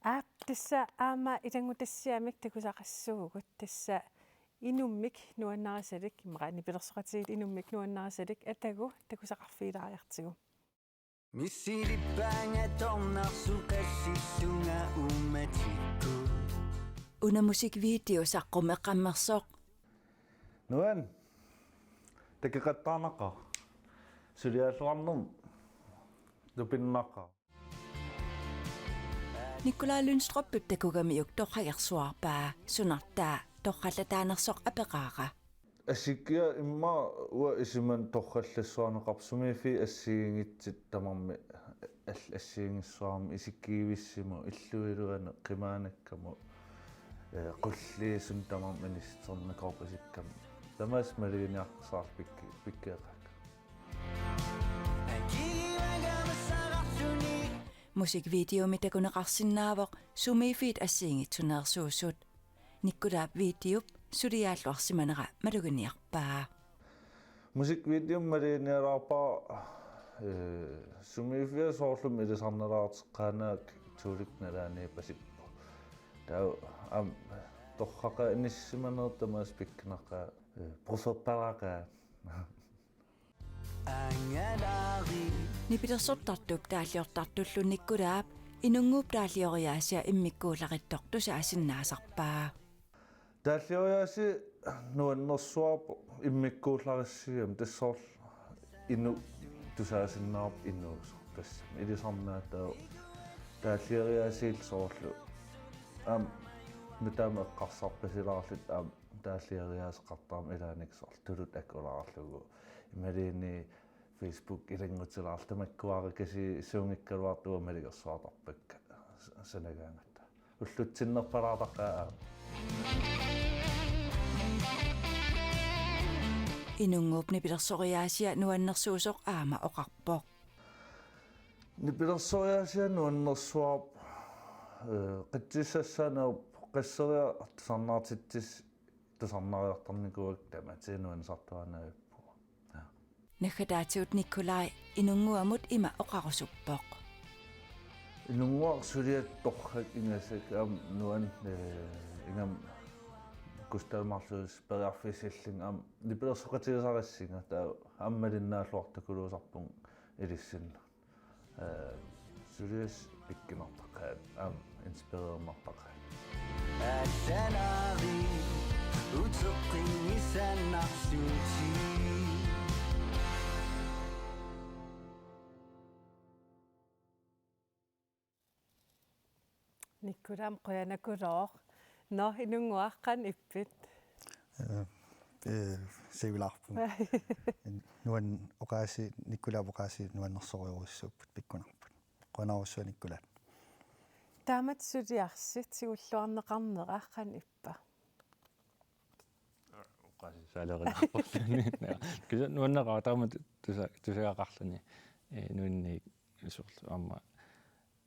Aap, tassa aamma ilanngutassiamik takusaqassuugut, tassa inummik nuannarisalik, immaqa nipilersoqatigiit inummik nuannarisalik atagu takusaqarfigilaariartigu. Missilippaanga tornarsuaq qallillunga uummatikkut. Una musikvideo saqqummeqqammersoq. Nuan. Takeqattaarnaqaaq. Suliaalluarnermut tupinnaqaaq. Nikolaj Lyngstrupip takugamiuk torragersuarpaa, sunartaa torrallataanersoq apeqaara. Asikkiaq immaqa uanga isumanni torrallassuarneqarpoq, sumiiffiit assigiinngitsut tamarmik al-, assigiinngissuarmik isikkiivissimut, illup iluani qimaanakkamut, ee, qulliit suut tamarmik inisserneqarput isikkama. Tamaasa maluginiarsaarlunga pikki-, pikkeeqaakka. Musikvideomi takuneqarsinnaavoq sumiiffiit assigiinngitsuneersuusut. Nikolajip videop suliaalluarsimanera maluginiarpaa. Musikvideomi maluginialaarpara, ee, sumiiffiat soorlumi ilisarnalaarteqqaanagit tuulik nalaani pasippu. Taava aamma torraqaat inissisimanerat tamaasa pikkunaqaaq, ee, prufferpalaqaat. Nipilersortartup taalliortartullu Nikolajip Inunnguup taallioriaasia immikkuullarittoq tusaasinnaasarpaa. Taallioriaasia nuannersuarput immikkuullarissigami, tassalu inuk tusaasinnaavarput inuusoq, tassami ilisarnaataa taallioriaasiillu soorlu aamma nutaamik eqqarsarpasilaarluta aamma taallioriaaseqartarami ilaanni soorlu tuluttut akulaarlugu imaluunniit Facebook ilanngutilaarluta makkuarakasi suunngikkaluartoq uanga malugersuartarpakka s-, sanagaangatta. Ullutsinnerpalaartaqaaq aamma. Inunnguup nipilersoriaasia nuannersuusoq aamma oqarpoq. Nipilersoriaasia nuannersuarput, ee, qitsissassaanerup qasseriarluni tusarnaartitsis-, tusarnaariartarnikuuakka tamatigut nuannisartuaannavippunga. Naggataatigut Nikolaj Inunnguamut ima oqarusuppoq. Inunnguaq suliat torrak ingasak aamma nuan-, ee, ingammik Gustav Marlowes periarfissillunga aamma nipilersoqatigisarissunga, taava aamma malinnaalluartakuluusarpunga ilissinnut. Ee, suliassat pikkunartaqaat, aamma inspirerertartaqaat. Allanari uteqqinnisannarlutik. Nikolaj, qujanaqulooq. Nå, Inunnguaq, qanoq ippit? Ee, ee, siulaarpunga. Nuan-, oqaasii, Nikolajip oqaasii nuannersorujussuupput, pikkunarput. Qujanarsuaq Nikolaj. Taamatut suliarsi tigulluarneqarnera qanoq ippa? Oqaasissaalerilaarporluni. Kisianni nuanneqaaq taamatut tusa-, tusagaqarluni. Ee, nuanniit soorlu aamma,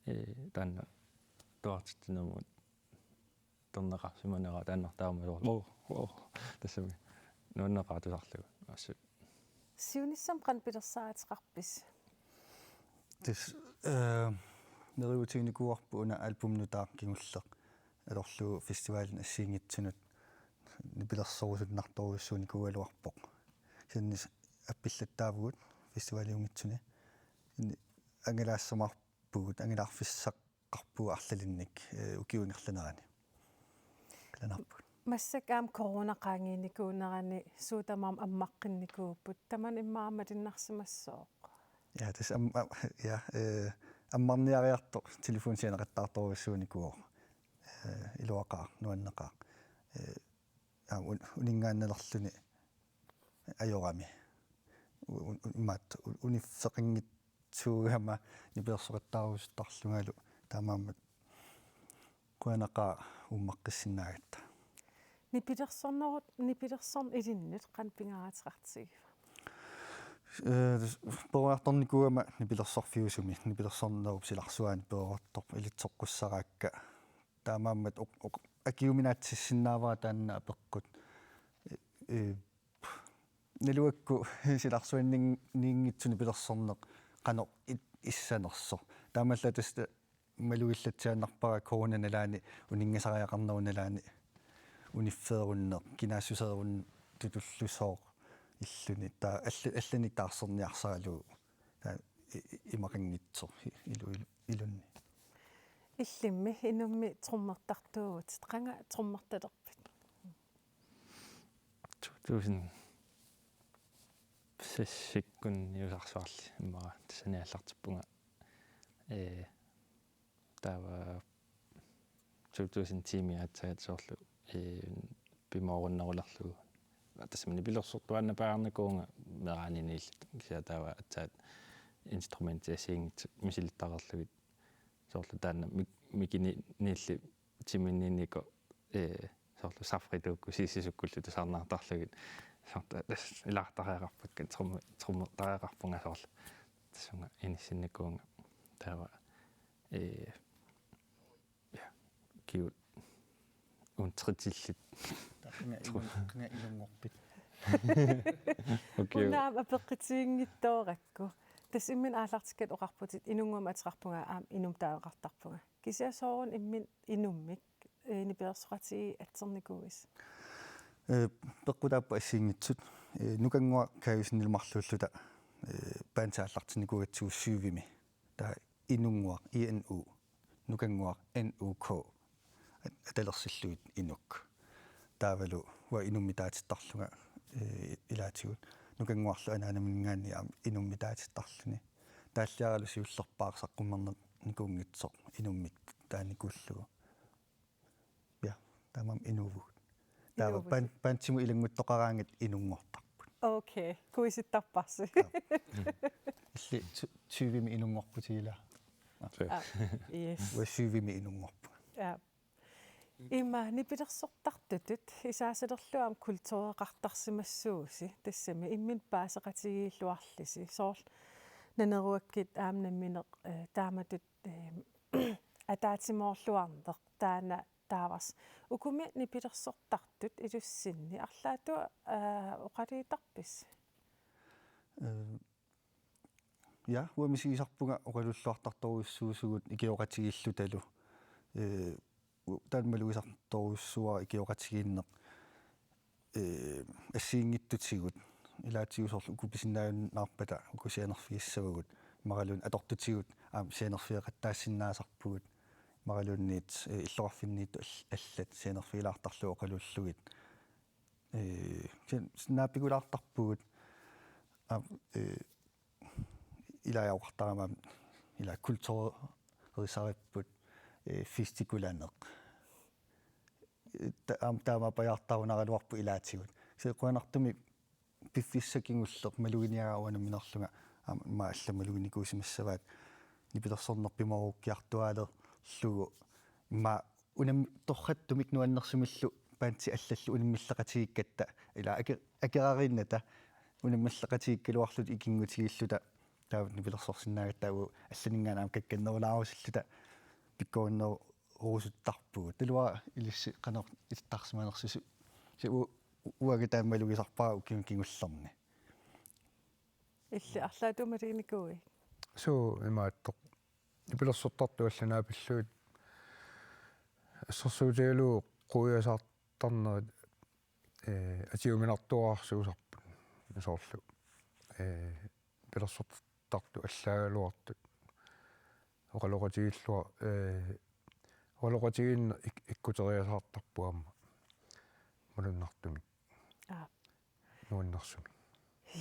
ee, taanna tuartitsinermut torneqarsimanera taanna taama soorlu. Oo, oo, tassami nuanneqaaq tusarlugu. Assut. Siunissami qanoq pilersaaruteqarpisi? Tassa, ee, neriuutiginikuuarput una albumip nutaaq kingulleq. Atorlugu festivalini assigiinngitsunut nipilersorusunnartorujussuunikuugaluarpoq. Kisianni appillattaavugut festivaliunngitsuni. Kisianni angalaassamaarpugut, angalaarfissaqarpugut arlalinnik, ee, ukiup ingerlanerani. Qilanaarpugut. Massakkut aamma corona qaangiunnikuunerani suut tamarmik ammaqqinnikuupput. Tamanna immaqa aamma malinnarsimassooq? Ja, tassa am-, am-, ja, ee, ammarniariartoq telefoni sianeqattaartorujussuunikuuvoq. Ee, iluaqaaq, nuanneqaaq. Ee, aamma un-, uninngaannalerluni ajorami. U-, un-, un-, imaattoq un-, uniffeqanngitsuugama nipilersoqattaarusuttarlungalu, taamaammat qujanaqaaq uummaqqissinnaagatta. Nipilersorneru-, nipilersorneq ilinnut qanoq pingaaruteqartigiva? Ee, tassa peroriartornikuugama nipilersorfiusumi, nipilersornerup silarsuaani peroriartorpoq, ilitsoqqussaraakka. Taamaammat oq-, oq-, akiuminaatsissinnaavara taanna apeqqut. Ee, ee, naluakku silarsuanniinngitsunik nipilersorneq qanoq it-, issanersoq. Taamaallaat tassa malugilaatsiaannarpara corona nalaani, uninngasariaqarnerup nalaani uniffeerunneq, kinaassuseerunnitullusooq illuni. Taava alla-, allanik taarserniarsaralugu. Taava i-, i-, imaqanngitsoq i-, ilu-, ilu-, ilunni. Illimmi Inummi trommertartuuvutit, qanga trommertalerpit? To tusind. Tassakkut niusarsuarli immaqa tassani aallartippunga, ee, taava to tusind tiimit aatsaat soorlu, ee, pimoorunnerulerlugu. Tassami nipilersortuaannarpaarnikuuvunga meeraaniniilluta, kisianni taava aatsaat instrumentiassiinngitsut misilittareerlugit. Soorlu taanna mik-, mikininiilli timinninnikoq, ee, soorlu safrituukkut siissisukkullu tusarnaartarlugit. Soorlu tassa ilaartariaqarpakka, trummu-, trummertariaqarpunga soorlu. Tassunga inissinnikuuvunga. Taava, ee, ja, kiu-, untritillit. Taqqinga inun-, taqqinga inunngorpit. Okay. Una aamma apeqqutiginngitsoorakku. Tassa imminut aallartikkatit oqarputit, Inunngua ateqarpunga aamma Inummi taaneqartarpunga. Kisianni sooruna imminut Inummik, ee, nipilersoqatigiit atsernikuuisi? Ee, peqqutaapput assigiinngitsut. Ee, Nukannguaq Kajussenilu marluulluta, ee, bandit aallartinnikuugatsigu syvimi. Taava Inunnguaq, I N U, Nukannguaq, N U K, at-, atalersillugit Inuk. Taavalu uanga Inummi taatittarlunga, ee, ilaatigut. Nukannguarlu anaanaminngaanniit aamma Inummi taatittarluni. Taalliaralu siullerpaaq saqqummiinnikuunngitsoq Inummik taanikuullugu. Ja, taamaammat Inuuvugut. Taava Inuuvugut. Ban-, bandimut ilannguttoqaraangat Inunngortarput. Okay, kuisittarparsi. Aap. Illit sy-, syvimi Inunngorputit ilaa? Aap. Aap, yes. Uanga syvimi Inunngorpunga. Aap. Ima nipilersortartutut isaasalerlugu aamma kultureqartarsimassuusi, tassami imminut paaseqatigiilluarlisi. Soorlu Naneruakkit aamma nammineq, ee, taamatut, ee, ataatsimoorluarneq taanna taavarsi. Ukumi nipilersortartut ilussinni arlaatigut, ee, oqalugitarpisi? Ee, ja, uanga misigisarpunga oqalulluartartorujussuusugut ikioqatigiillutalu. Ee, u-, taanna malugisartorujussuuara ikioqatigiinneq. Ee, assigiinngitsutigut. Ilaatigut soorlu uku pisinnaajunnaarpata uku sianerfigissavagut. Imaluunniit atortutigut aamma sianerfigeqattaassinnaasarpugut. Imaluunniit, ee, illoqarfinniittut all-, allat sianerfigilaartarlugit oqaluullugit. Ee, kisianni naapigulaartarpugut. Aamma, ee, ilaa oqartarama ila kulturisaripput, ee, festikulaneq. Ee, ta-, aamma taamaappajaartarunaraluarpoq ilaatigut. Kisianni qujanartumik piffissaq kingulleq maluginiagara uanga nammineerlunga aamma immaqa allat maluginikuusimassavaat nipilersorneq pimoorukkiartuaalerlugu immaqa unam-, torrattumik nuannersumillu bandit allallu unammilleqatigiikkatta ila ake-, akerariinnata unammilleqatigiikkaluarluta ikinngutigiilluta taava nipilersorsinnaagatta taava allaninngaanniit aamma kakkannerulaarusulluta pikkorinnerusuttarpugut. Taava ilissi qanoq ittarsimanersusi. Kisianni u-, u-, uanga taama malugisarpara ukiuni kingullerni. Illit arlaatigut maluginikuuit? Suu, imaattoq. Nipilersortartut allat naapillugit assersuutigalugu quiasaartarnerit, ee, atiuminartuarsuusarput soorlu. Ee, nipilersortartut allaagaluartut. Oqaloqatigiillua-, ee, oqaloqatigiinneq ik-, ikkuteriasaartarpoq aamma malunnartumik. Aap. Nuannersumik.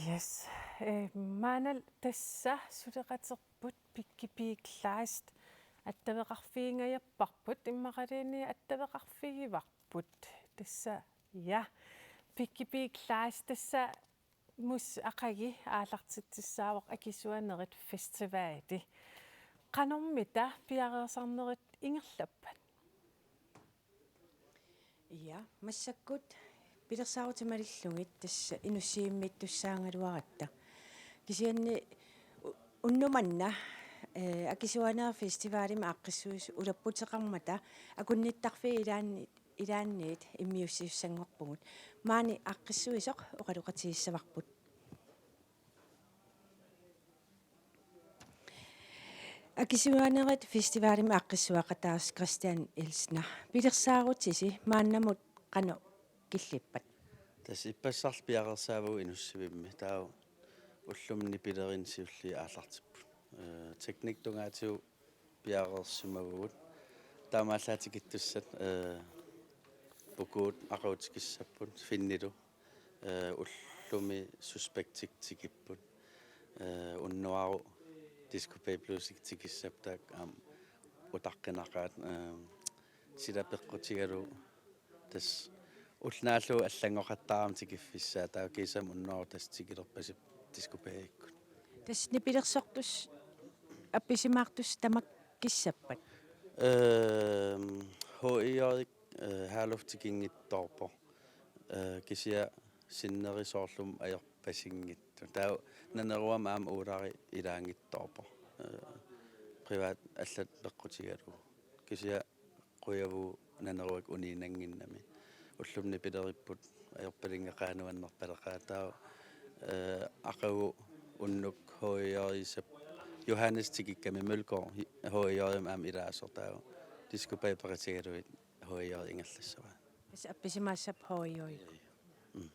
Yes. Ee, maannalu tassa suleqaterput Piggy Pig Kleist attaveqarfigingajapparput, immaqaluunniit attaveqarfigivarput. Tassa, ja. Piggy Pig Kleist tassa Mus Aqagi aallartitsissaavoq Akisuanerit Festivali. Qanormita piareersarnerit ingerlappat? Ja, massakkut pilersaarutit malillugit tassa Inussivimmiittussaagaluaratta. Kisianni u-, unnuk manna, ee, Akisuanerit Festivalimi aaqqissuisoq ulapputeqarmata akunnittarfiit ilaanni-, ilaanniit immiussisussanngorpugut. Maani aaqqissuisoq oqaloqatigissavarput. Akisuanerit Festivalimi aaqqissueqataasoq Christian Elsner. Pilersaarutisi maannamut qanoq killippat? Tassa ippassarlu piareersaavagut Inussivimmi. Taava ullumi nipilerineq siulliit aallartipput. Ee, teknikkip tungaatigut piareersimavugut. Taamaallaat tikittussat, ee, pukuut aqagu tikissapput, finnilu, ee, ul-, ullumi Suspektik tikipput. Eh, unnuaru Disco Bay Bluesik tikissapput, taakku aamma utaqqinaqaat, eh, sila peqqutigalugu tassa ulloq naallugu allanngoqattaarami tikiffissaa, taava kiisami unnuaru tassa tikilerpasippoq Disco Bayikkut. Tassa nipilersortussat appisimaartussat tamakku kissappat? Ehm, H I J-ik, eh, Herluf tikinngitsoorpoq. Eh, kisianni sinneri soorlumi ajorpasinngitsoq. Taava Naneruami aamma Ulari ilaanngitsoorpoq. Eh, privat allat peqqutigalugu. Kisianni qujavugut Naneruakkut uniinnannginnami. Ullumi nipileripput ajorpalinngeqaat nuannerpaleqaat, taava, eh, aqagu unnuk H I J-isap Johannes tikikkami Mølgaard H I J-imi aamma ilaasoq, taava Disco Bay peqatigalugit H I J ingerlassavaa. Tassa appisimaassappat H I J. Mm.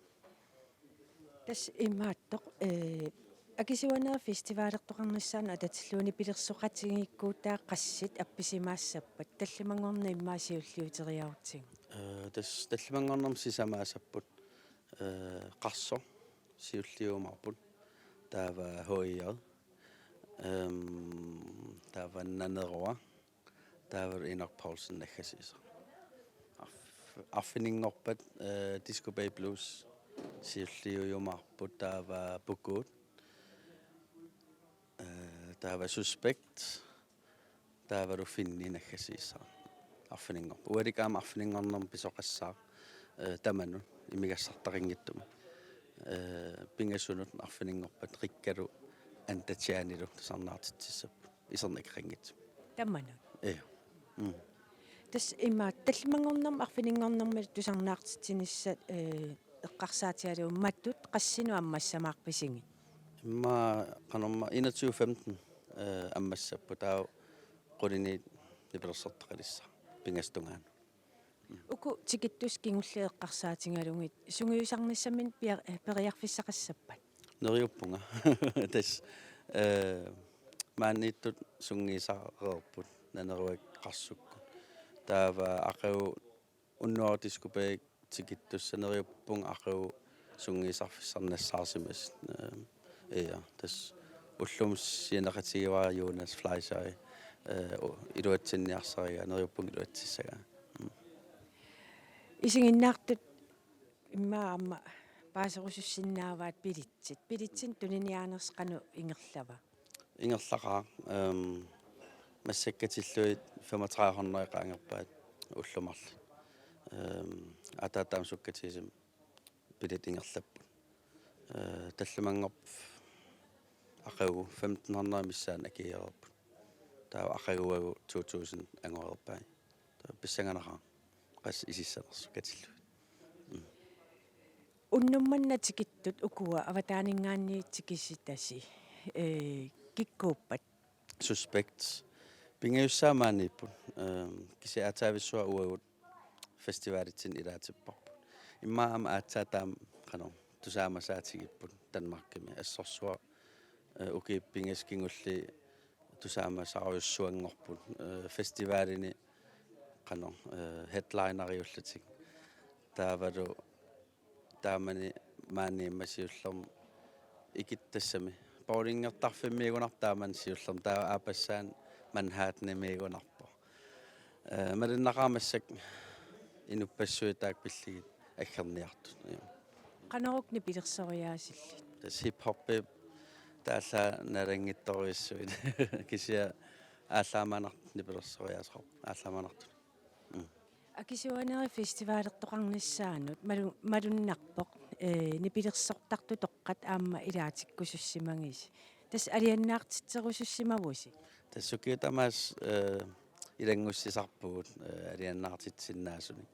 Tassa imaattoq, eh, Akisuanerit festivalertoqarnissaannut atatillugu nipilersoqatigiikkuutaat qassit appisimaassappat, tallimanngorneq immaqa siulliuteriarutsigu? Eh, tassa tallimanngornermi sisamaassapput, eh, Qarsoq siulliujumaarput, taava H I J, ehm, taava Nanerua, taava Enok Poulsen naggasiisoq. Arf-, arfininngorpat, eh, Disco Bay Blues siulliujumaarput, taava Pukuut, eh, taava Suspekt, taavalu Finni naggasiisoq. Arfininngorpat. Ualikkut aamma arfininngornermi pisoqassaaq, eh, tamanut imigassartaqanngitsumik. Eh, pingasunut arfininngorpat Rikkalu Antachianilu tusarnaartitsissappat. Iserneqanngitsumik. Tamanut? Ja. Mm. Tassa immaqa tallimanngornermi arfininngornermi tusarnaartitsinissat, eh, eqqarsaatigalugu matut qassinut ammassamaarpisigit? Immaqa qanormaa enogtyve femten, eh, ammassapput, taava quliniit nipilersortaqalissaaq pingasut tungaanut. Uku tikittussat kingulliit eqqarsaatigalugit sungiusarnissaminnik pia-, eh, periarfissaqassappat? Neriuppunga. Tassa, eh, maaniittut sungiusareerput Naneruakkut Qarsukkut. Taava aqagu unnuaru Disco Bay tikittussat neriuppunga aqagu sungiusarfissarnassaarsimasut. Eh, ja, tassa ullumi sianeqatigivara Jonas Fleischer, eh, u-, iluatsinniarsarigaa, neriuppunga iluatsissagaa. Mm. Isiginnaartut immaqa aamma paaserusussinnaavaat billetsit. Billetsinut tuniniaanersi qanoq ingerlava? Ingerlaqaaq, ehm, massakkut katillugit femogtredive hundrede qaangerpaat ullut marluk. Ehm, ataataamut sukkatigisumik billetsit ingerlapput. Eh, tallimanngorpat aqagu femten hundrede missaanni akigereerput. Taava aqaguagu to tusind angoreerpai. Taava pissanganaqaaq qassit isissanersut katillugit. Mm. Unnuk manna tikittut ukua avataaninngaanniit tikisitasi, eh, kikkuuppat? Suspekt. Pingajussaat maaniipput. Ehm, kisianni aatsaavissuaq uagut festivalitsinni ilaatipparput. Immaqa aamma aatsaat taama qanoq tusaamasaatigipput Danmarkimi. Assorsuaq, eh, ukiut pingasut kingulliit tusaamasaarujussuanngorput, eh, festivalini qanoq, eh, headlineriullutik. Taavalu taamani maani immaqa siullermi ikittassami. Bowlingertarfimmiigunarpoq taamani siullermi, taava aappassaani Manhattanimiigunarpoq. Eh, malunnaqaaq massakkut inuppassuit taakku pillugit aggerniartut. Ja. Qanoruna nipilersoriaasillit? Tassa hip-hoppi taallaat nalunngitsorujussuit. Kisianni aallaammanartut nipilersoriaaseqarput, aallaammanartut. Mm. Akisuanerit festivalertoqarnissaannut malu-, malunnarpoq, eh, nipilersortartut toqqat aamma ilaatikkusussimagisi. Tassa aliannaartitserusussimavusi? Tassa ukiut tamaasa, eh, ilanngussisarpugut, eh, aliannaartitsisinnaasunik.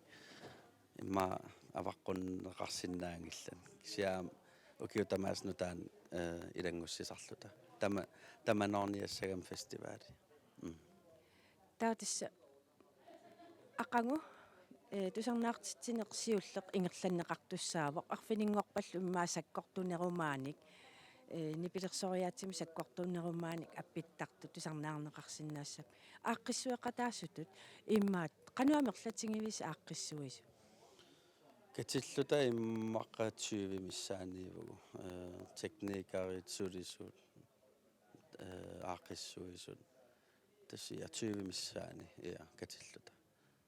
Immaqa avaqqunneqarsinnaanngillat. Kisianni ukiut tamaasa nutaanik, eh, ilanngussisarluta. Tama-, tamanoorniassagami festivali. Mm. Taava tassa aqagu, eh, tusarnaartitsineq siulleq ingerlanneqartussaavoq. Arfininngorpallu immaqa sakkortunerumaanik, eh, nipilersoriaatsimut sakkortunerumaanik appittartut tusarnaarneqarsinnaassapput. Aaqqissueqataasutut immaqa qanoq amerlatigivisi aaqqissuisut? Katilluta immaqa tyve missaanniivugut. Eh, teknikerit, sulisut, eh, aaqqissuisut. Tassa, ja, tyve missaani, ja, katilluta.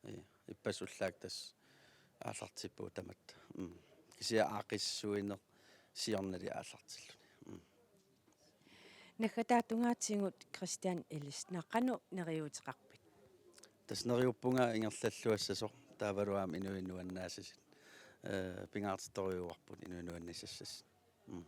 Ja, ippassaq ullaakkut tassa aallartippugut tamatta. Mm. Kisianni aaqqissuineq siornali aallartilluni. Mm. Naggataata tungaatigut Christian Elstner, qanoq neriuuteqarpit? Tassa neriuppunga ingerlalluassasoq, taavalu aamma inuit nuannaassasoq. Eh, pingaartittorujuuarput inuit nuannissasoq. Mm.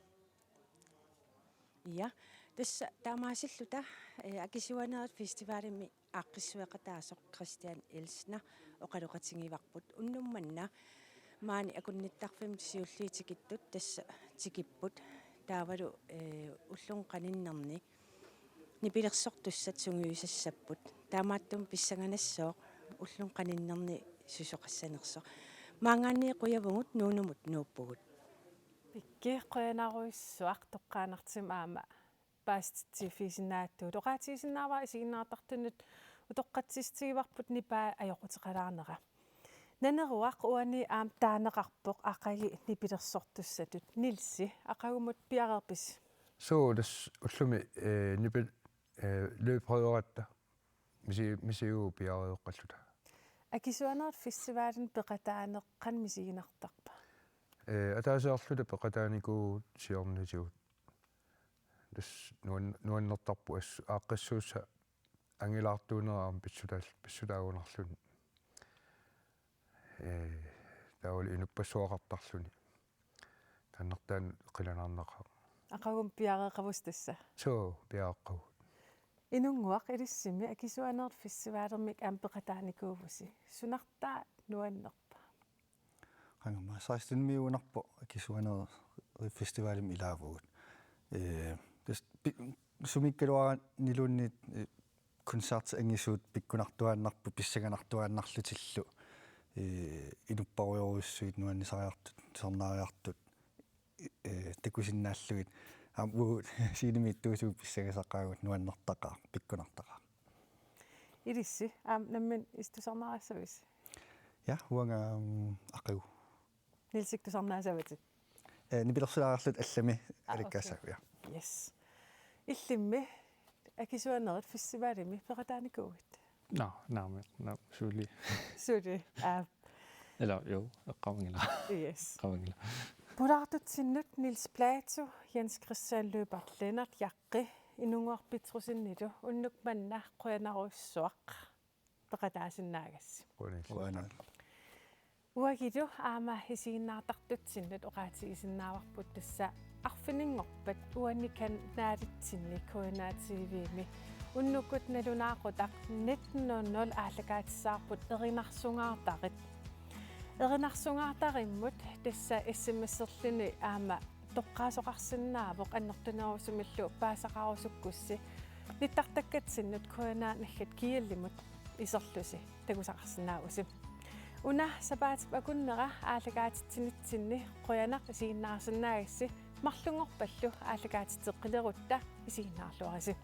Ja, tassa taamaasilluta, eh, Akisuanerit Festivalimi aaqqissueqataasoq Christian Elstner oqaloqatigivarput. Unnuk manna maani akunnittarfimmut siulliit tikittut tassa tikipput. Taavalu, eh, ulluni qaninnerni nipilersortussat sungiusassapput. Taamaattumik pissanganassooq ulluni qaninnerni susoqassanersoq. Maanngaanniit qujavugut, Nuunumut nuuppugut. Pikki, qujanarujussuaq toqqaannartumik aamma paasititsiffigisinnaagatta. Oqaatigisinnaavara isiginnaartartunut utoqqatsissutigivarput nipaa ajoquteqalaarnera. Naneruaq uani aamma taaneqarpoq aqagu nipilersortussatut. Nielsi, aqagumut piareerpisi? Suu, tassa ullumi, eh, nipil-, eh, løbrøveratta. Misi-, misiuugut piareeqqalluta. Akisuanerit Festivalimi peqataaneq qanoq misiginartarpa? Eh, ataasiarluta peqataanikuuvugut siornatigut. Tassa nuan-, nuannertarpoq assut aaqqissuussaq angilaartuunera aamma pissutaal-, pissutaagunarluni. Eh, taavalu inuppassuaqartarluni. Taannartaaq qilanaarnaqaaq. Aqagumut piareeqqavusi tassa? Suu, piareeqqavugut. Inunnguaq, ilissimi Akisuanerit Festivalimik aamma peqataanikuuvusi. Sunartaa nuannerpa? Qanga aamma sekstenimiugunarpoq Akisuanerit Festivalimi ilaavugut. Eh, tassa pi-, sumiikkaluaraniluunniit, eh, koncertit angisuut pikkunartuaannarput pissanganartuaannarlutillu, eh, inupparujorujussuit nuannisariartut, tusarnaariartut, eh, takusinnaallugit. Aamma uagut scenemiittuusugut pissangasaqaagut, nuannertaqaaq, pikkunartaqaaq. Ilissi, aamma nammineq ilissi tusarnaarissavisi? Ja, uanga, mm, aqagu. Nielsikkut tusarnaassavat? Eh, nipilersilaarluta allami. Ah, alikkaassaagut, okay. Ja. Yes. Illimmi Akisuanerit Festivalimi peqataanikuuit? Nå, naamik, naamik, suli. Suli, aap. Eller, jo, eqqaamanngilara. Yes. Eqqaamanngilara. Pulaartutsinnut Niels Plato, Jens Christian Lyberth Lennert, Jaqqi, Inunnguaq Petrussenillu, unnuk manna qujanarujussuaq peqataasinnaagassi. Qujanaq. Qujanaq. Uagut aamma isiginnaartartutsinnut oqaatigisinnaavarput tassa arfininngorpat uani kanalitsinni K N R T V-mi unnukkut nalunaaqutaq nitten nul nul aallakaatissavarput Erinarsungaartarit. Erinarsungaartarimmut tassa S M S-erluni aamma toqqaasoqarsinnaavoq annertunerusumillu paasisaqarusukkussi nittartakkatsinnut K N R naggat G L-imut iserlusi takusaqarsinnaavusi. Una sapaatip akunnera aallakaatitsinitsinni qujanaq isiginnaarsinnaagassi, marlunngorpallu aallakaatitseqqilerutta isiginnaarluarisi.